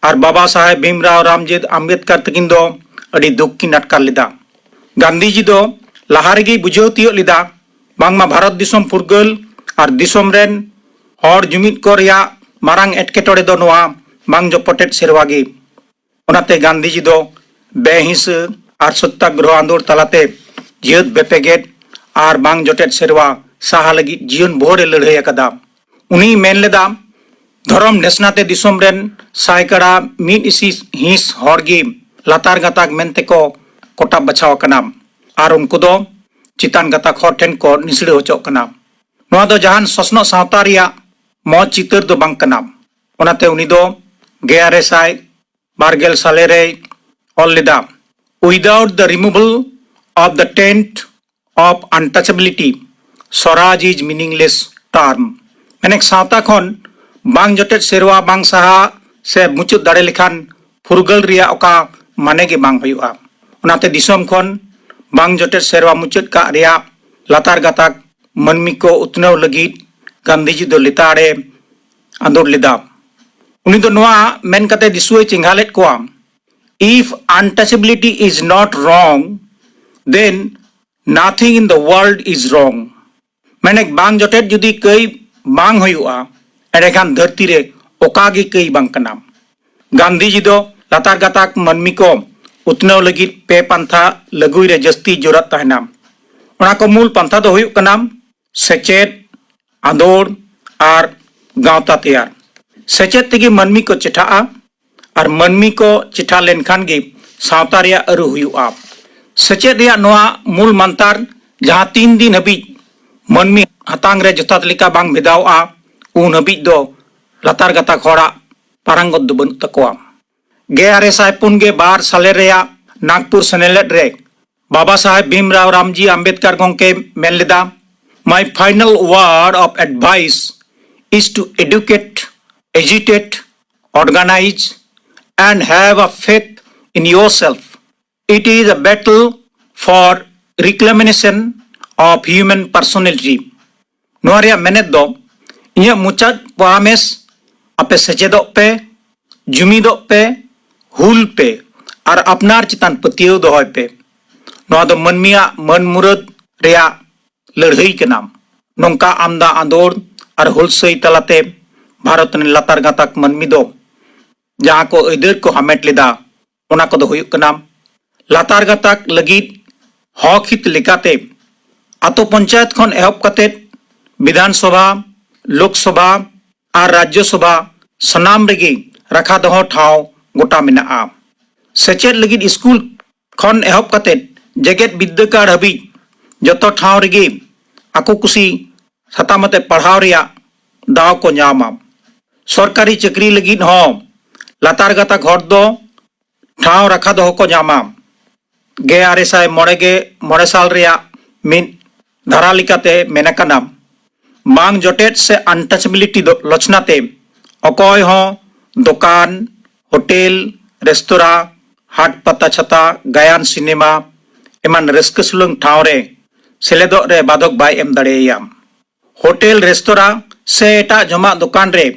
ᱟᱨ ᱵᱟᱵᱟ ᱥᱟᱦᱮᱵ ᱵᱷᱤᱢᱨᱟᱣ ᱨᱟᱢᱡᱤᱛ ᱟᱢᱵᱮᱫᱠᱟᱨ ᱛᱟᱹᱠᱤᱱ ᱫᱚ ᱟᱹᱰᱤ ᱫᱩᱠ ᱠᱤᱱ ᱟᱴᱠᱟᱨ ᱞᱮᱫᱟ᱾ ᱜᱟᱱᱫᱷᱤᱡᱤ ᱫᱚ ᱞᱟᱦᱟ ᱨᱮᱜᱮᱭ ᱵᱩᱡᱷᱟᱹᱣ ᱛᱤᱭᱳᱜ ᱞᱮᱫᱟ ᱵᱟᱝᱢᱟ ᱵᱷᱟᱨᱚᱛ ᱫᱤᱥᱚᱢ ᱯᱷᱩᱨᱜᱟᱹᱞ ᱟᱨ ᱫᱤᱥᱚᱢ ᱨᱮᱱ ᱦᱚᱲ ᱡᱩᱢᱤᱫ ᱠᱚ ᱨᱮᱭᱟᱜ ᱢᱟᱨᱟᱝ ᱮᱴᱠᱮᱴᱚᱬᱮ ᱫᱚ ᱱᱚᱣᱟ ᱵᱟᱝ ᱡᱚᱯᱚᱴᱮᱫ ᱥᱮᱨᱣᱟ ᱜᱮ᱾ ᱚᱱᱟᱛᱮ ᱜᱟᱱᱫᱷᱤᱡᱤ ᱫᱚ ᱵᱮᱦᱤᱸᱥᱟᱹ ᱟᱨ ᱥᱚᱛᱛᱟᱜᱨᱚᱦᱚ ᱟᱸᱫᱳᱲ ᱛᱟᱞᱟᱛᱮ ᱡᱟᱹᱛ ᱵᱮᱯᱮᱜᱮᱫ ᱟᱨ ᱵᱟᱝ ᱡᱚᱴᱮᱫ ᱥᱮᱨᱣᱟ ᱥᱟᱦᱟ ᱞᱟᱹᱜᱤᱫ ᱡᱤᱭᱚᱱ ᱵᱷᱳᱨ ᱮ ᱞᱟᱹᱲᱦᱟᱹᱭ ᱟᱠᱟᱫᱟ᱾ ᱩᱱᱤᱭ ᱢᱮᱱ ᱞᱮᱫᱟ, ᱫᱷᱚᱨᱚᱢ ᱰᱷᱮᱥᱱᱟ ᱛᱮ ᱫᱤᱥᱚᱢ ᱨᱮᱱ ᱥᱟᱭᱠᱟᱲᱟ ᱢᱤᱫ ᱤᱥᱤ ᱦᱤᱸᱥ ᱦᱚᱲ ᱜᱮ ᱞᱟᱛᱟᱨ ᱜᱟᱛᱟᱠ ᱢᱮᱱᱛᱮ ᱠᱚ ᱠᱚᱴᱟᱵ ᱵᱟᱪᱷᱟᱣ ᱟᱠᱟᱱᱟ ᱟᱨ ᱩᱱᱠᱩ ᱫᱚ ᱪᱮᱛᱟᱱ ᱜᱟᱛᱟᱠ ᱦᱚᱲ ᱴᱷᱮᱱ ᱠᱚ ᱱᱤᱥᱲᱟᱹ ᱦᱚᱪᱚᱜ ᱠᱟᱱᱟ᱾ ᱱᱚᱣᱟ ᱫᱚ ᱡᱟᱦᱟᱱ ᱥᱚᱥᱱᱚᱜ ᱥᱟᱶᱛᱟ ᱨᱮᱭᱟᱜ ᱢᱚᱡᱽ ᱪᱤᱛᱟᱹᱨ ᱫᱚ ᱵᱟᱝ ᱠᱟᱱᱟ᱾ ᱚᱱᱟᱛᱮ ᱩᱱᱤ ᱫᱚ ᱜᱮᱞ ᱟᱨᱮ ᱥᱟᱭ ᱵᱟᱨ ᱜᱮᱞ ᱥᱟᱞᱮ ᱨᱮᱭ ᱚᱞ ᱞᱮᱫᱟ, "Without the removal of the taint of untouchability, Swaraj is meaningless term." ᱢᱮᱱᱮᱠ ᱥᱟᱶᱛᱟ ᱠᱷᱚᱱ ᱵᱟᱝ ᱡᱚᱴᱮᱫ ᱥᱮᱨᱣᱟ ᱵᱟᱝ ᱥᱟᱦᱟ ᱥᱮ ᱢᱩᱪᱟᱹᱫ ᱫᱟᱲᱮ ᱞᱮᱠᱷᱟᱱ ᱯᱷᱩᱨᱜᱟᱹᱞ ᱨᱮᱭᱟᱜ ᱚᱠᱟ ᱢᱟᱱᱮ ᱜᱮ ᱵᱟᱝ ᱦᱩᱭᱩᱜᱼᱟ᱾ ᱚᱱᱟᱛᱮ ᱫᱤᱥᱚᱢ ᱠᱷᱚᱱ ᱵᱟᱝ ᱡᱚᱴᱮᱫ ᱥᱮᱨᱣᱟ ᱢᱩᱪᱟᱹᱫ ᱠᱟᱜ ᱨᱮᱭᱟᱜ ᱞᱟᱛᱟᱨ ᱜᱟᱛᱟᱠ ᱢᱟᱹᱱᱢᱤ ᱠᱚ ᱩᱛᱱᱟᱹᱣ ᱞᱟᱹᱜᱤᱫ ᱜᱟᱱᱫᱷᱤᱡᱤ ᱫᱚ ᱞᱮᱛᱟᱲᱮ ᱟᱸᱫᱳᱲ ᱞᱮᱫᱟ᱾ ᱩᱱᱤ ᱫᱚ ᱱᱚᱣᱟ ᱢᱮᱱ ᱠᱟᱛᱮ ᱫᱤᱥᱩᱣᱟᱹᱭ ᱪᱮᱸᱜᱷᱟ ᱞᱮᱫ ᱠᱚᱣᱟ, "If untouchability is not wrong, then nothing in the world is wrong." ᱢᱮᱱᱮᱠ ᱵᱟᱝ ᱡᱚᱴᱮᱫ ᱡᱩᱫᱤ ᱠᱟᱹᱭ ᱵᱟᱝ ᱦᱩᱭᱩᱜᱼᱟ, ᱮᱸᱰᱮᱠᱷᱟᱱ ᱫᱷᱟᱹᱨᱛᱤ ᱨᱮ ᱚᱠᱟ ᱜᱮ ᱠᱟᱹᱭ ᱵᱟᱝ ᱠᱟᱱᱟ᱾ ᱜᱟᱱᱫᱷᱤᱡᱤ ᱫᱚ ᱞᱟᱛᱟᱨ ᱜᱟᱛᱟᱠ ᱢᱟᱹᱱᱢᱤ ᱠᱚ ᱩᱛᱱᱟᱹᱣ ᱞᱟᱹᱜᱤᱫ ᱯᱮ ᱯᱟᱱᱛᱷᱟ ᱞᱟᱹᱜᱩᱭ ᱨᱮ ᱡᱟᱹᱥᱛᱤ ᱡᱳᱨᱟᱫ ᱛᱟᱦᱮᱱᱟ᱾ ᱚᱱᱟ ᱠᱚ ᱢᱩᱞ ᱯᱟᱱᱛᱷᱟ ᱫᱚ ᱦᱩᱭᱩᱜ ᱠᱟᱱᱟ ᱥᱮᱪᱮᱫ, ᱟᱸᱫᱳᱲ ᱟᱨ ᱜᱟᱶᱛᱟ ᱛᱮᱭᱟᱨ᱾ ᱥᱮᱪᱮᱫ ᱛᱮᱜᱮ ᱢᱟᱹᱱᱢᱤ ᱠᱚ ᱪᱮᱴᱷᱟᱜᱼᱟ ᱟᱨ ᱢᱟᱹᱱᱢᱤ ᱠᱚ ᱪᱮᱴᱷᱟ ᱞᱮᱱᱠᱷᱟᱱ ᱜᱮ ᱥᱟᱶᱛᱟ ᱨᱮᱭᱟᱜ ᱟᱹᱨᱩ ᱦᱩᱭᱩᱜᱼᱟ᱾ ᱥᱮᱪᱮᱫ ᱨᱮᱭᱟᱜ ᱱᱚᱣᱟ ᱢᱩᱞ ᱢᱟᱱᱛᱟᱨ ᱡᱟᱦᱟᱸ ᱛᱤᱱ ᱫᱤᱱ ᱦᱟᱹᱵᱤᱡ ᱢᱟᱹᱱᱢᱤ ᱦᱟᱛᱟᱝ ᱨᱮ ᱡᱚᱛᱷᱟᱛ ᱞᱮᱠᱟ ᱵᱟᱝ ᱵᱷᱮᱫᱟᱣᱚᱜᱼᱟ, ᱩᱱ ᱦᱟᱹᱵᱤᱡ ᱫᱚ ᱞᱟᱛᱟᱨ ᱜᱟᱛᱟᱠ ᱦᱚᱲᱟᱜ ᱯᱟᱨᱟᱝᱜᱚᱛ ᱫᱚ ᱵᱟᱹᱱᱩᱜ ᱛᱟᱠᱚᱣᱟ᱾ ᱜᱮᱞ ᱟᱨᱮ ᱥᱟᱭ ᱯᱩᱱ ᱜᱮᱞ ᱵᱟᱨ ᱥᱟᱞᱮ ᱨᱮᱭᱟᱜ ᱱᱟᱜᱽᱯᱩᱨ ᱥᱮᱱᱮᱞᱮᱫ ᱨᱮ ᱵᱟᱵᱟ ᱥᱟᱦᱮᱵᱽ ᱵᱷᱤᱢᱨᱟᱣ ᱨᱟᱢᱡᱤ ᱟᱢᱵᱮᱫᱠᱟᱨ ᱜᱚᱢᱠᱮ ᱢᱮᱱ ᱞᱮᱫᱟ, "My final word of advice is to educate, agitate, organize, and have a faith in yourself. It is a battle for reclamation of human personality." ᱱᱚᱣᱟ ᱨᱮᱭᱟᱜ ᱢᱮᱱᱮᱛ ᱫᱚ, ᱤᱧᱟᱹᱜ ᱢᱩᱪᱟᱹᱫ ᱯᱚᱨᱟᱢᱮᱥ, ᱟᱯᱮ ᱥᱮᱪᱮᱫᱚᱜ ᱯᱮ, ᱡᱩᱢᱤᱫᱚᱜ ᱯᱮ, ᱦᱩᱞ ᱯᱮ ᱟᱨ ᱟᱯᱱᱟᱨ ᱪᱮᱛᱟᱱ ᱯᱟᱹᱛᱭᱟᱹᱣ ᱫᱚᱦᱚᱭ ᱯᱮ᱾ ᱱᱚᱣᱟ ᱫᱚ ᱢᱟᱹᱱᱢᱤᱭᱟᱜ ᱢᱟᱹᱱ ᱢᱩᱨᱟᱹᱫ ᱨᱮᱭᱟᱜ ᱞᱟᱹᱲᱦᱟᱹᱭ ᱠᱟᱱᱟ᱾ ᱱᱚᱝᱠᱟ ᱟᱢᱫᱟ ᱟᱸᱫᱳᱲ ᱟᱨ ᱦᱩᱞᱥᱟᱹᱭ ᱛᱟᱞᱟᱛᱮ ᱵᱷᱟᱨᱚᱛ ᱨᱮᱱ ᱞᱟᱛᱟᱨ ᱜᱟᱛᱟᱠ ᱢᱟᱹᱱᱢᱤ ᱫᱚ ᱡᱟᱦᱟᱸ ᱠᱚ ᱟᱹᱭᱫᱟᱹᱨ ᱠᱚ ᱦᱟᱢᱮᱴ ᱞᱮᱫᱟ, ᱚᱱᱟ ᱠᱚᱫᱚ ᱦᱩᱭᱩᱜ ᱠᱟᱱᱟ, ᱞᱟᱛᱟᱨ ᱜᱟᱛᱟᱠ ᱞᱟᱹᱜᱤᱫ ᱦᱚᱠ ᱦᱤᱛ ᱞᱮᱠᱟᱛᱮ ᱟᱛᱳ ᱯᱚᱧᱪᱟᱭᱮᱛ ᱠᱷᱚᱱ ᱮᱦᱚᱵ ᱠᱟᱛᱮ ᱵᱤᱫᱷᱟᱱ ᱥᱚᱵᱷᱟ, ᱞᱳᱠ ᱥᱚᱵᱷᱟ ᱟᱨ ᱨᱟᱡᱽᱡᱚ ᱥᱚᱵᱷᱟ ᱥᱟᱱᱟᱢ ᱨᱮᱜᱮ ᱨᱟᱠᱷᱟ ᱫᱚᱦᱚ ᱴᱷᱟᱶ ᱜᱚᱴᱟ ᱢᱮᱱᱟᱜᱼᱟ᱾ ᱥᱮᱪᱮᱫ ᱞᱟᱹᱜᱤᱫ ᱥᱠᱩᱞ ᱠᱷᱚᱱ ᱮᱦᱚᱵ ᱠᱟᱛᱮ ᱡᱮᱜᱮᱛ ᱵᱤᱨᱫᱟᱹᱜᱟᱲ ᱦᱟᱹᱵᱤᱡ ᱡᱚᱛᱚ ᱴᱷᱟᱶ ᱨᱮᱜᱮ ᱟᱠᱚ ᱠᱩᱥᱤ ᱥᱟᱛᱟᱢ ᱟᱛᱮ ᱯᱟᱲᱦᱟᱣ ᱨᱮᱭᱟᱜ ᱫᱟᱣ ᱠᱚ ᱧᱟᱢᱟ᱾ ᱥᱚᱨᱠᱟᱨᱤ ᱪᱟᱹᱠᱨᱤ ᱞᱟᱹᱜᱤᱫ ᱦᱚᱸ ᱞᱟᱛᱟᱨ ᱜᱟᱛᱟᱠ ᱦᱚᱲ ᱫᱚ ᱴᱷᱟᱶ ᱨᱟᱠᱷᱟ ᱫᱚᱦᱚ ᱠᱚ ᱧᱟᱢᱟ᱾ ᱜᱮᱞ ᱟᱨᱮ ᱥᱟᱭ ᱢᱚᱬᱮ ᱜᱮ ᱢᱚᱬᱮ ᱥᱟᱞ ᱨᱮᱭᱟᱜ ᱢᱤᱫ ᱫᱷᱟᱨᱟ ᱞᱮᱠᱟᱛᱮ ᱢᱮᱱ ᱟᱠᱟᱱᱟ, ᱵᱟᱝ ᱡᱚᱴᱮᱫ ᱥᱮ ᱟᱱᱴᱟᱪᱮᱵᱤᱞᱤᱴᱤ ᱫᱚ ᱞᱚᱪᱷᱱᱟ ᱛᱮ ᱚᱠᱚᱭ ᱦᱚᱸ ᱫᱚᱠᱟᱱ, ᱦᱳᱴᱮᱞ, ᱨᱮᱥᱛᱳᱨᱟ, ᱦᱟᱴ ᱯᱟᱛᱟ ᱪᱷᱟᱛᱟ, ᱜᱟᱭᱟᱱ, ᱥᱤᱱᱮᱢᱟ ᱮᱢᱟᱱ ᱨᱟᱹᱥᱠᱟᱹ ᱥᱩᱞᱟᱹᱝ ᱴᱷᱟᱶ ᱨᱮ ᱥᱮᱞᱮᱫᱚᱜ ᱨᱮ ᱵᱟᱫᱷᱚᱠ ᱵᱟᱭ ᱮᱢ ᱫᱟᱲᱮᱭᱟᱭᱟ᱾ ᱦᱳᱴᱮᱞ, ᱨᱮᱥᱛᱳᱨᱟ ᱥᱮ ᱮᱴᱟᱜ ᱡᱚᱢᱟᱜ ᱫᱚᱠᱟᱱ ᱨᱮ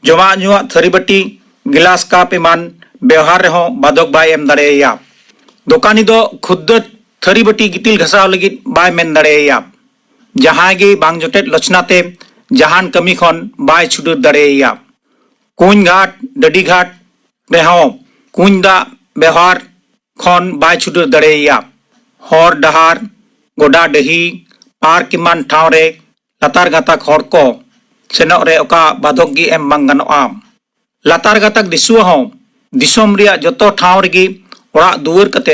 ᱡᱚᱢᱟᱜ ᱧᱩᱣᱟᱜ ᱛᱷᱟᱹᱨᱤ ᱵᱟᱹᱴᱤ, ᱜᱤᱞᱟᱥ, ᱠᱟᱯ ᱮᱢᱟᱱ ᱵᱮᱣᱦᱟᱨ ᱨᱮᱦᱚᱸ ᱵᱟᱫᱷᱚᱠ ᱵᱟᱭ ᱮᱢ ᱫᱟᱲᱮᱭᱟᱭᱟ᱾ ᱫᱚᱠᱟᱱᱤ ᱫᱚ ᱠᱷᱩᱫᱫᱟᱹ ᱛᱷᱟᱹᱨᱤ ᱵᱟᱹᱴᱤ ᱜᱤᱛᱤᱞ ᱜᱷᱟᱥᱟᱣ ᱞᱟᱹᱜᱤᱫ ᱵᱟᱭ ᱢᱮᱱ ᱫᱟᱲᱮᱭᱟᱭᱟ᱾ ᱡᱟᱦᱟᱸᱭ ᱜᱮ ᱵᱟᱝ ᱡᱚᱴᱮᱫ ᱞᱚᱪᱷᱱᱟ ᱛᱮ ᱡᱟᱦᱟᱱ ᱠᱟᱹᱢᱤ ᱠᱷᱚᱱ ᱵᱟᱭ ᱪᱷᱩᱰᱟᱹᱨ ᱫᱟᱲᱮᱭᱟᱭᱟ᱾ ᱠᱩᱧ ᱜᱷᱟᱴ, ᱰᱟᱹᱰᱤ ᱜᱷᱟᱴ ᱨᱮᱦᱚᱸ ᱠᱩᱧ ᱫᱟᱜ ᱵᱮᱣᱦᱟᱨ ᱠᱷᱚᱱ ᱵᱟᱭ ᱪᱷᱩᱰᱟᱹᱨ ᱫᱟᱲᱮᱭᱟᱭᱟ᱾ ᱦᱚᱨ ᱰᱟᱦᱟᱨ, ᱜᱚᱰᱟ ᱰᱟᱹᱦᱤ, ᱯᱟᱨᱠ ᱮᱢᱟᱱ ᱴᱷᱟᱶ ᱨᱮ ᱞᱟᱛᱟᱨ ᱜᱟᱛᱟᱠ ᱦᱚᱲ ᱠᱚ ᱥᱮᱱᱚᱜ ᱨᱮ ᱚᱠᱟ ᱵᱟᱫᱷᱚᱠ ᱜᱮ ᱮᱢ ᱵᱟᱝ ᱜᱟᱱᱚᱜᱼᱟ᱾ ᱞᱟᱛᱟᱨ ᱜᱟᱛᱟᱠ ᱫᱤᱥᱩᱣᱟᱹ ᱦᱚᱸ ᱫᱤᱥᱚᱢ ᱨᱮᱭᱟᱜ ᱡᱚᱛᱚ ᱴᱷᱟᱶ ᱨᱮᱜᱮ ᱚᱲᱟᱜ ᱫᱩᱣᱟᱹᱨ ᱠᱟᱛᱮ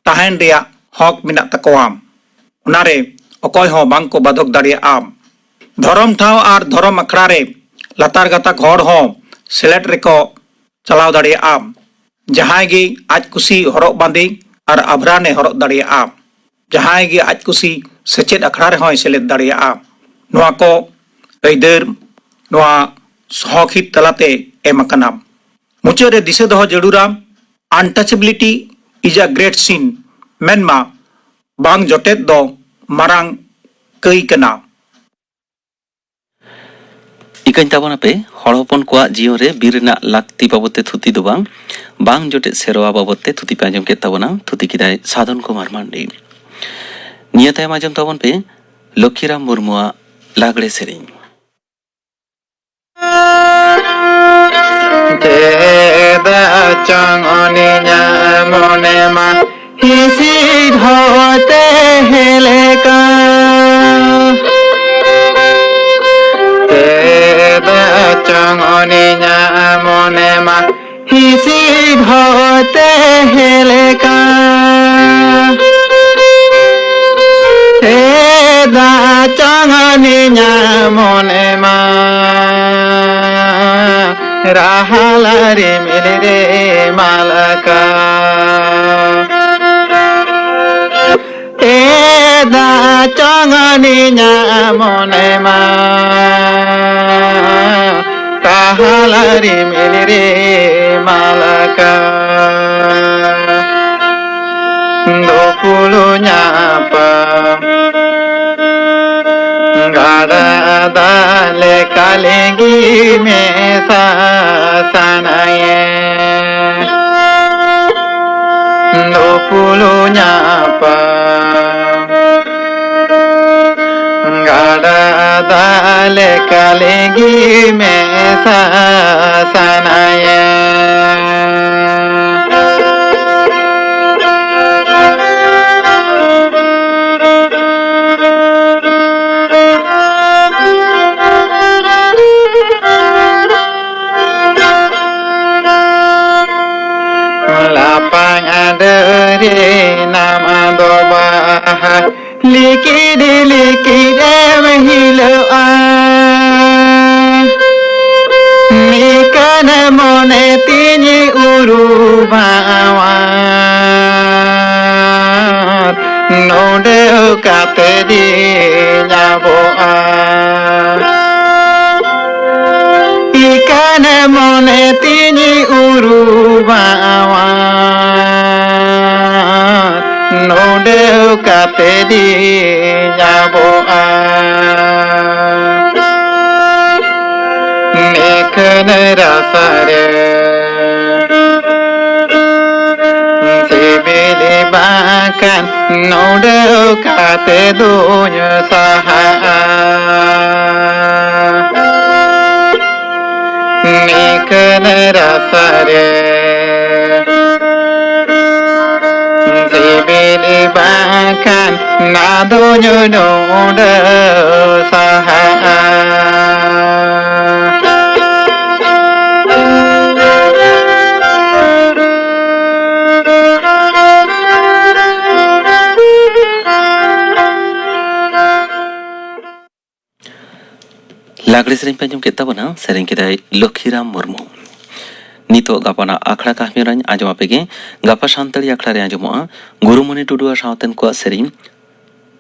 ᱛᱟᱦᱮᱱ ᱨᱮᱭᱟᱜ ᱦᱚᱠ ᱢᱮᱱᱟᱜ ᱛᱟᱠᱚᱣᱟ᱾ ᱚᱱᱟᱨᱮ ᱚᱠᱚᱭ ᱦᱚᱸ ᱵᱟᱝ ᱠᱚ ᱵᱟᱫᱷᱚᱠ ᱫᱟᱲᱮᱭᱟᱜᱼᱟ᱾ ᱫᱷᱚᱨᱚᱢ ᱴᱷᱟᱶ ᱟᱨ ᱫᱷᱚᱨᱚᱢ ᱟᱠᱷᱲᱟ ᱨᱮ ᱞᱟᱛᱟᱨ ᱜᱟᱛᱟᱠ ᱦᱚᱲ ᱦᱚᱸ ᱥᱮᱞᱮᱫ ᱨᱮᱠᱚ ᱪᱟᱞᱟᱣ ᱫᱟᱲᱮᱭᱟᱜᱼᱟ᱾ ᱡᱟᱦᱟᱸᱭ ᱜᱮ ᱟᱡ ᱠᱩᱥᱤ ᱦᱚᱨᱚᱜ ᱵᱟᱸᱫᱮ ᱟᱨ ᱟᱵᱷᱨᱟᱱ ᱮ ᱦᱚᱨᱚᱜ ᱫᱟᱲᱮᱭᱟᱜᱼᱟ᱾ ᱡᱟᱦᱟᱸᱭ ᱜᱮ ᱟᱡ ᱠᱩᱥᱤ ᱥᱮᱪᱮᱫ ᱟᱠᱷᱲᱟ ᱨᱮᱦᱚᱸᱭ ᱥᱮᱞᱮᱫ ᱫᱟᱲᱮᱭᱟᱜᱼᱟ᱾ ᱱᱚᱣᱟ ᱠᱚ ᱟᱹᱭᱫᱟᱹᱨ ᱱᱚᱣᱟ ᱥᱚᱦᱚᱠᱤᱛ ᱛᱟᱞᱟᱛᱮ ᱮᱢ ᱟᱠᱟᱱᱟ᱾ ᱢᱩᱪᱟᱹᱫ ᱨᱮ ᱫᱤᱥᱟᱹ ᱫᱚᱦᱚ ᱡᱟᱹᱨᱩᱲᱟ, "Untouchability is a great sin", ᱢᱮᱱᱢᱟ, "ᱵᱟᱝ ᱡᱚᱴᱮᱫ ᱫᱚ ᱢᱟᱨᱟᱝ ᱠᱟᱹᱭ ᱠᱟᱱᱟ"᱾ ᱤᱠᱟᱹᱧ ᱛᱟᱵᱚᱱᱟᱯᱮ, ᱦᱚᱲ ᱦᱚᱯᱚᱱ ᱠᱚᱣᱟᱜ ᱡᱤᱭᱚᱱ ᱨᱮ ᱵᱤᱨ ᱨᱮᱱᱟᱜ ᱞᱟᱹᱠᱛᱤ ᱵᱟᱵᱚᱫ ᱛᱮ ᱛᱷᱩᱛᱤ ᱫᱚ ᱵᱟᱝ, ᱵᱟᱝ ᱡᱚᱴᱮᱫ ᱥᱮᱨᱣᱟ ᱵᱟᱵᱚᱫ ᱛᱮ ᱛᱷᱩᱛᱤ ᱯᱮ ᱟᱸᱡᱚᱢ ᱠᱮᱫ ᱛᱟᱵᱚᱱᱟ᱾ ᱛᱷᱩᱛᱤ ᱠᱮᱫᱟᱭ ᱥᱟᱫᱷᱚᱱ ᱠᱩᱢᱟᱨ ᱢᱟᱱᱰᱤ᱾ ᱱᱤᱭᱟᱹ ᱛᱟᱭᱚᱢ ᱟᱸᱡᱚᱢ ᱛᱟᱵᱚᱱ ᱯᱮ ᱞᱚᱠᱠᱷᱤᱨᱟᱢ ᱢᱩᱨᱢᱩᱣᱟᱜ ᱞᱟᱜᱽᱲᱮ ᱥᱮᱨᱮᱧ᱾ ᱪᱮᱫᱟᱜ ᱪᱚᱝ ᱩᱱᱤᱧᱟᱜ ᱢᱚᱱᱮ ᱢᱟ ᱦᱤᱥᱤᱫ ᱦᱚᱭᱛᱮ ᱦᱮᱞᱮᱠᱟ᱾ ᱪᱮᱫᱟᱜ ᱪᱚᱝ ᱩᱱᱤᱧᱟᱜ ᱢᱚᱱᱮ ᱢᱟ ᱦᱤᱥᱤᱫ ᱦᱚᱭᱛᱮ ᱦᱮᱞᱮᱠᱟ᱾ ᱪᱮᱫᱟᱜ ᱪᱚᱝ ᱩᱱᱤᱧᱟᱜ ᱢᱚᱱᱮ ᱢᱟ ᱨᱟᱦᱟᱞᱟ ᱨᱤᱢᱤᱞ ᱨᱮ ᱢᱟᱞᱟᱠᱟ᱾ ᱪᱮᱫᱟᱜ ᱪᱚᱝ ᱩᱱᱤᱧᱟᱜ ᱢᱚᱱᱮ ᱢᱟ ᱨᱟᱦᱟᱞᱟ ᱨᱤᱢᱤᱞ ᱨᱮ ᱢᱟᱞᱟᱠᱟ᱾ ᱫᱩᱯᱩᱞᱩ ᱧᱟᱯᱟᱢ ᱜᱟᱰᱟ ᱫᱟᱜ ᱞᱮᱠᱟ ᱞᱤᱸᱜᱤ ᱢᱮᱥᱟ ᱥᱟᱱᱟᱭᱮ᱾ ᱫᱩᱯᱩᱞᱩ ᱧᱟᱯᱟᱢ ᱜᱟᱰᱟ ᱫᱟᱜ ᱞᱮᱠᱟ ᱞᱤᱸᱜᱤ ᱢᱮᱥᱟ ᱥᱟᱱᱟᱭᱮ᱾ ᱞᱟᱯᱟᱝ ᱟᱰᱟᱹᱨᱤ ᱱᱟᱢ ᱫᱚ ᱵᱟᱦᱟ ᱞᱤᱠᱤᱰ ᱞᱤᱠᱤᱰ ᱮᱢ ᱦᱤᱞᱟᱹᱜᱼᱟ᱾ ᱱᱤᱠᱟᱹᱱ ᱢᱚᱱᱮ ᱛᱤ ᱤᱧ ᱩᱨᱩᱢᱟᱣᱟᱫ ᱱᱚᱰᱮ ᱠᱟᱛᱮ ᱫᱤᱧ ᱟᱵᱚᱜᱼᱟ᱾ ᱤᱠᱟᱱᱮ ᱢᱚᱱᱮ ᱛᱤᱧ ᱩᱨᱩᱢᱟᱣᱟᱫ ᱱᱚᱰᱮ ᱠᱟᱛᱮ ᱫᱤᱧ ᱟᱵᱚᱜᱼᱟ᱾ ᱢᱮᱠᱷᱟᱱ ᱨᱟᱥᱟ ᱨᱮ ᱥᱤᱵᱤᱞ ᱵᱟᱝᱠᱷᱟᱱ ᱱᱚᱰᱮ ᱠᱟᱛᱮ ᱫᱩᱧ ᱥᱟᱦᱟᱜᱼᱟ᱾ ᱢᱮᱠᱷᱟᱱ ᱨᱟᱥᱟ ᱨᱮ ᱥᱤᱵᱤᱞ ᱵᱟᱝᱠᱷᱟᱱ ᱱᱟᱫᱚᱧ ᱱᱚᱰᱮ ᱥᱟᱦᱟᱜᱼᱟ᱾ ᱞᱟᱜᱽᱲᱮ ᱥᱮᱨᱮᱧ ᱯᱮ ᱟᱸᱡᱚᱢ ᱠᱮᱫ ᱛᱟᱵᱚᱱᱟ, ᱥᱮᱨᱮᱧ ᱠᱮᱫᱟᱭ ᱞᱚᱠᱷᱤᱨᱟᱢ ᱢᱩᱨᱢᱩ᱾ ᱱᱤᱛᱚᱜ ᱜᱟᱯᱟᱱᱟᱜ ᱟᱠᱷᱲᱟ ᱠᱟᱹᱦᱱᱤ ᱨᱟᱧ ᱟᱸᱡᱚᱢ ᱟᱯᱮ ᱜᱮ᱾ ᱜᱟᱯᱟ ᱥᱟᱱᱛᱟᱲᱤ ᱟᱠᱷᱲᱟ ᱨᱮ ᱟᱸᱡᱚᱢᱚᱜᱼᱟ ᱜᱩᱨᱩᱢᱚᱱᱤ ᱴᱩᱰᱩ ᱟᱨ ᱥᱟᱶᱛᱮᱱ ᱠᱚᱣᱟᱜ ᱥᱮᱨᱮᱧ,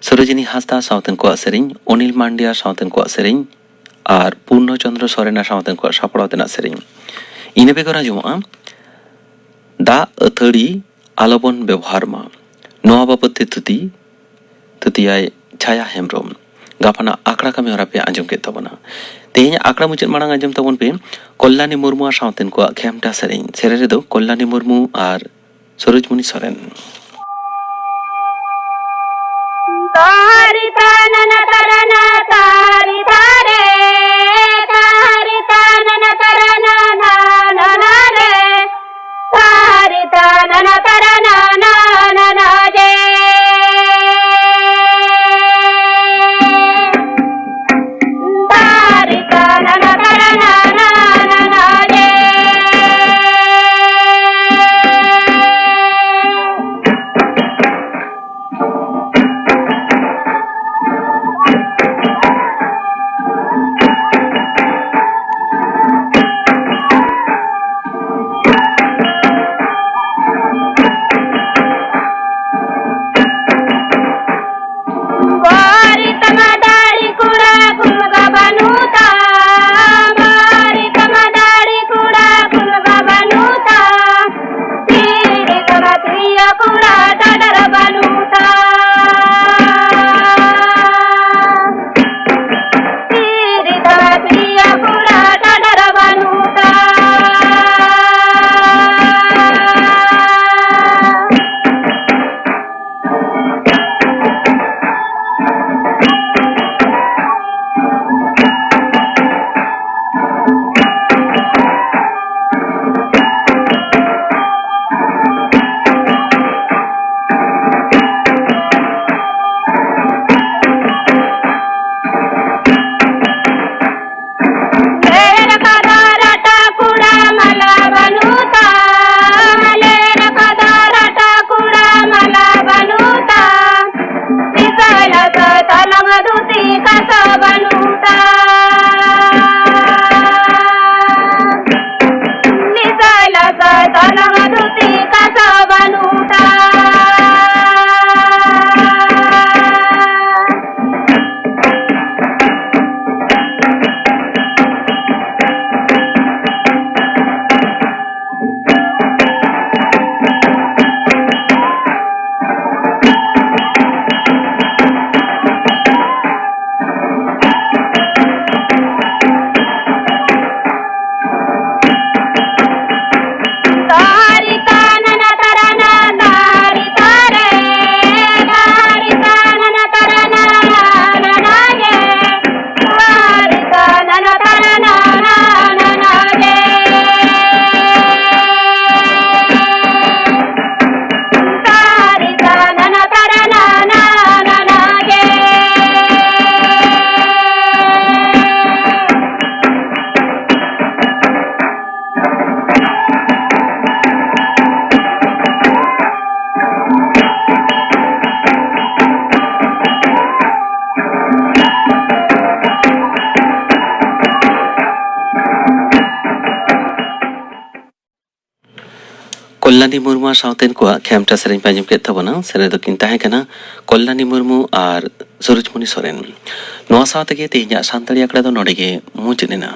ᱥᱚᱨᱳᱡᱤᱱᱤ ᱦᱟᱸᱥᱫᱟ ᱥᱟᱶᱛᱮᱱ ᱠᱚᱣᱟᱜ ᱥᱮᱨᱮᱧ, ᱚᱱᱤᱞ ᱢᱟᱱᱰᱤᱭᱟ ᱥᱟᱶᱛᱮᱱ ᱠᱚᱣᱟᱜ ᱥᱮᱨᱮᱧ ᱟᱨ ᱯᱩᱨᱱᱚ ᱪᱚᱱᱫᱨᱚ ᱥᱚᱨᱮᱱ ᱥᱟᱶᱛᱮᱱ ᱠᱚᱣᱟᱜ ᱥᱟᱯᱲᱟᱣ ᱛᱮᱱᱟᱜ ᱥᱮᱨᱮᱧ᱾ ᱤᱱᱟᱹ ᱵᱮᱜᱚᱨ ᱟᱸᱡᱚᱢᱚᱜᱼᱟ ᱫᱟᱜ ᱟᱹᱛᱷᱟᱹᱲᱤ ᱟᱞᱚᱵᱚᱱ ᱵᱮᱵᱚᱦᱟᱨ ᱢᱟ᱾ ᱱᱚᱣᱟ ᱵᱟᱵᱚᱫ ᱛᱮ ᱛᱷᱩᱛᱤ, ᱛᱷᱩᱛᱤᱭᱟᱭ ᱪᱷᱟᱭᱟ ᱦᱮᱢᱵᱨᱚᱢ᱾ ᱜᱟᱯᱟᱱᱟᱜ ᱟᱠᱷᱲᱟ ᱠᱟᱹᱢᱤ ᱦᱚᱨᱟ ᱯᱮ ᱟᱸᱡᱚᱢ ᱠᱮᱫ ᱛᱟᱵᱚᱱᱟ᱾ ᱛᱮᱦᱮᱧ ᱟᱠᱷᱲᱟ ᱢᱩᱪᱟᱹᱫ ᱢᱟᱲᱟᱝ ᱟᱸᱡᱚᱢ ᱛᱟᱵᱚᱱ ᱯᱮ ᱠᱚᱞᱞᱟᱱᱤ ᱢᱩᱨᱢᱩ ᱟᱨ ᱥᱟᱶᱛᱮᱱ ᱠᱚᱣᱟᱜ ᱠᱷᱮᱢᱴᱟ ᱥᱮᱨᱮᱧ᱾ ᱥᱮᱨᱮᱧ ᱨᱮᱫᱚ ᱠᱚᱞᱞᱟᱱᱤ ᱢᱩᱨᱢᱩ ᱟᱨ ᱥᱚᱨᱳᱡᱽᱢᱩᱱᱤ ᱥᱚᱨᱮᱱ᱾ ᱛᱟᱨᱤ ᱛᱟᱱᱟᱱᱟ ᱛᱟᱨᱟᱱᱟ ᱛᱟᱨᱤ ᱛᱟᱨᱮ, ᱛᱟᱨᱤ ᱛᱟᱱᱟᱱᱟ ᱛᱟᱨᱟᱱᱟ ᱱᱟᱱᱟ ᱨᱮ, ᱛᱟᱨᱤ ᱛᱟᱱᱟᱱᱟ ᱛᱟᱨᱟᱱᱟ ᱱᱟᱱᱟ ᱡᱮ᱾ ᱛᱟᱨᱤ ᱛᱟᱱᱟᱱᱟ ᱛᱟᱨᱟᱱᱟ ᱱᱟᱱᱟ ᱡᱮ᱾ ᱠᱟᱥᱟ ᱵᱟᱹᱱᱩᱜ ᱛᱟᱭ᱾ ᱞᱤᱥᱟᱭ ᱞᱟᱥᱟᱭ ᱛᱚᱞᱚᱝ ᱫᱷᱩᱛᱤ ᱠᱟᱥᱟ ᱵᱟᱹᱱᱩᱜ ᱛᱟᱭ᱾ ᱠᱚᱞᱞᱟᱱᱤ ᱢᱩᱨᱢᱩ ᱟᱨ ᱥᱟᱶᱛᱮᱱ ᱠᱚᱣᱟᱜ ᱠᱷᱮᱢᱴᱟ ᱥᱮᱨᱮᱧ ᱯᱮ ᱟᱸᱡᱚᱢ ᱠᱮᱫ ᱛᱟᱵᱚᱱᱟ᱾ ᱥᱮᱨᱮᱧ ᱫᱚᱠᱤᱱ ᱛᱟᱦᱮᱸ ᱠᱟᱱᱟ ᱠᱚᱞᱞᱟᱱᱤ ᱢᱩᱨᱢᱩ ᱟᱨ ᱥᱩᱨᱩᱡᱽᱢᱩᱱᱤ ᱥᱚᱨᱮᱱ᱾ ᱱᱚᱣᱟ ᱥᱟᱶ ᱛᱮᱜᱮ ᱛᱮᱦᱮᱧᱟᱜ ᱥᱟᱱᱛᱟᱲᱤ ᱟᱠᱷᱲᱟ ᱫᱚ ᱱᱚᱰᱮ ᱜᱮ ᱢᱩᱪᱟᱹᱫ ᱮᱱᱟ᱾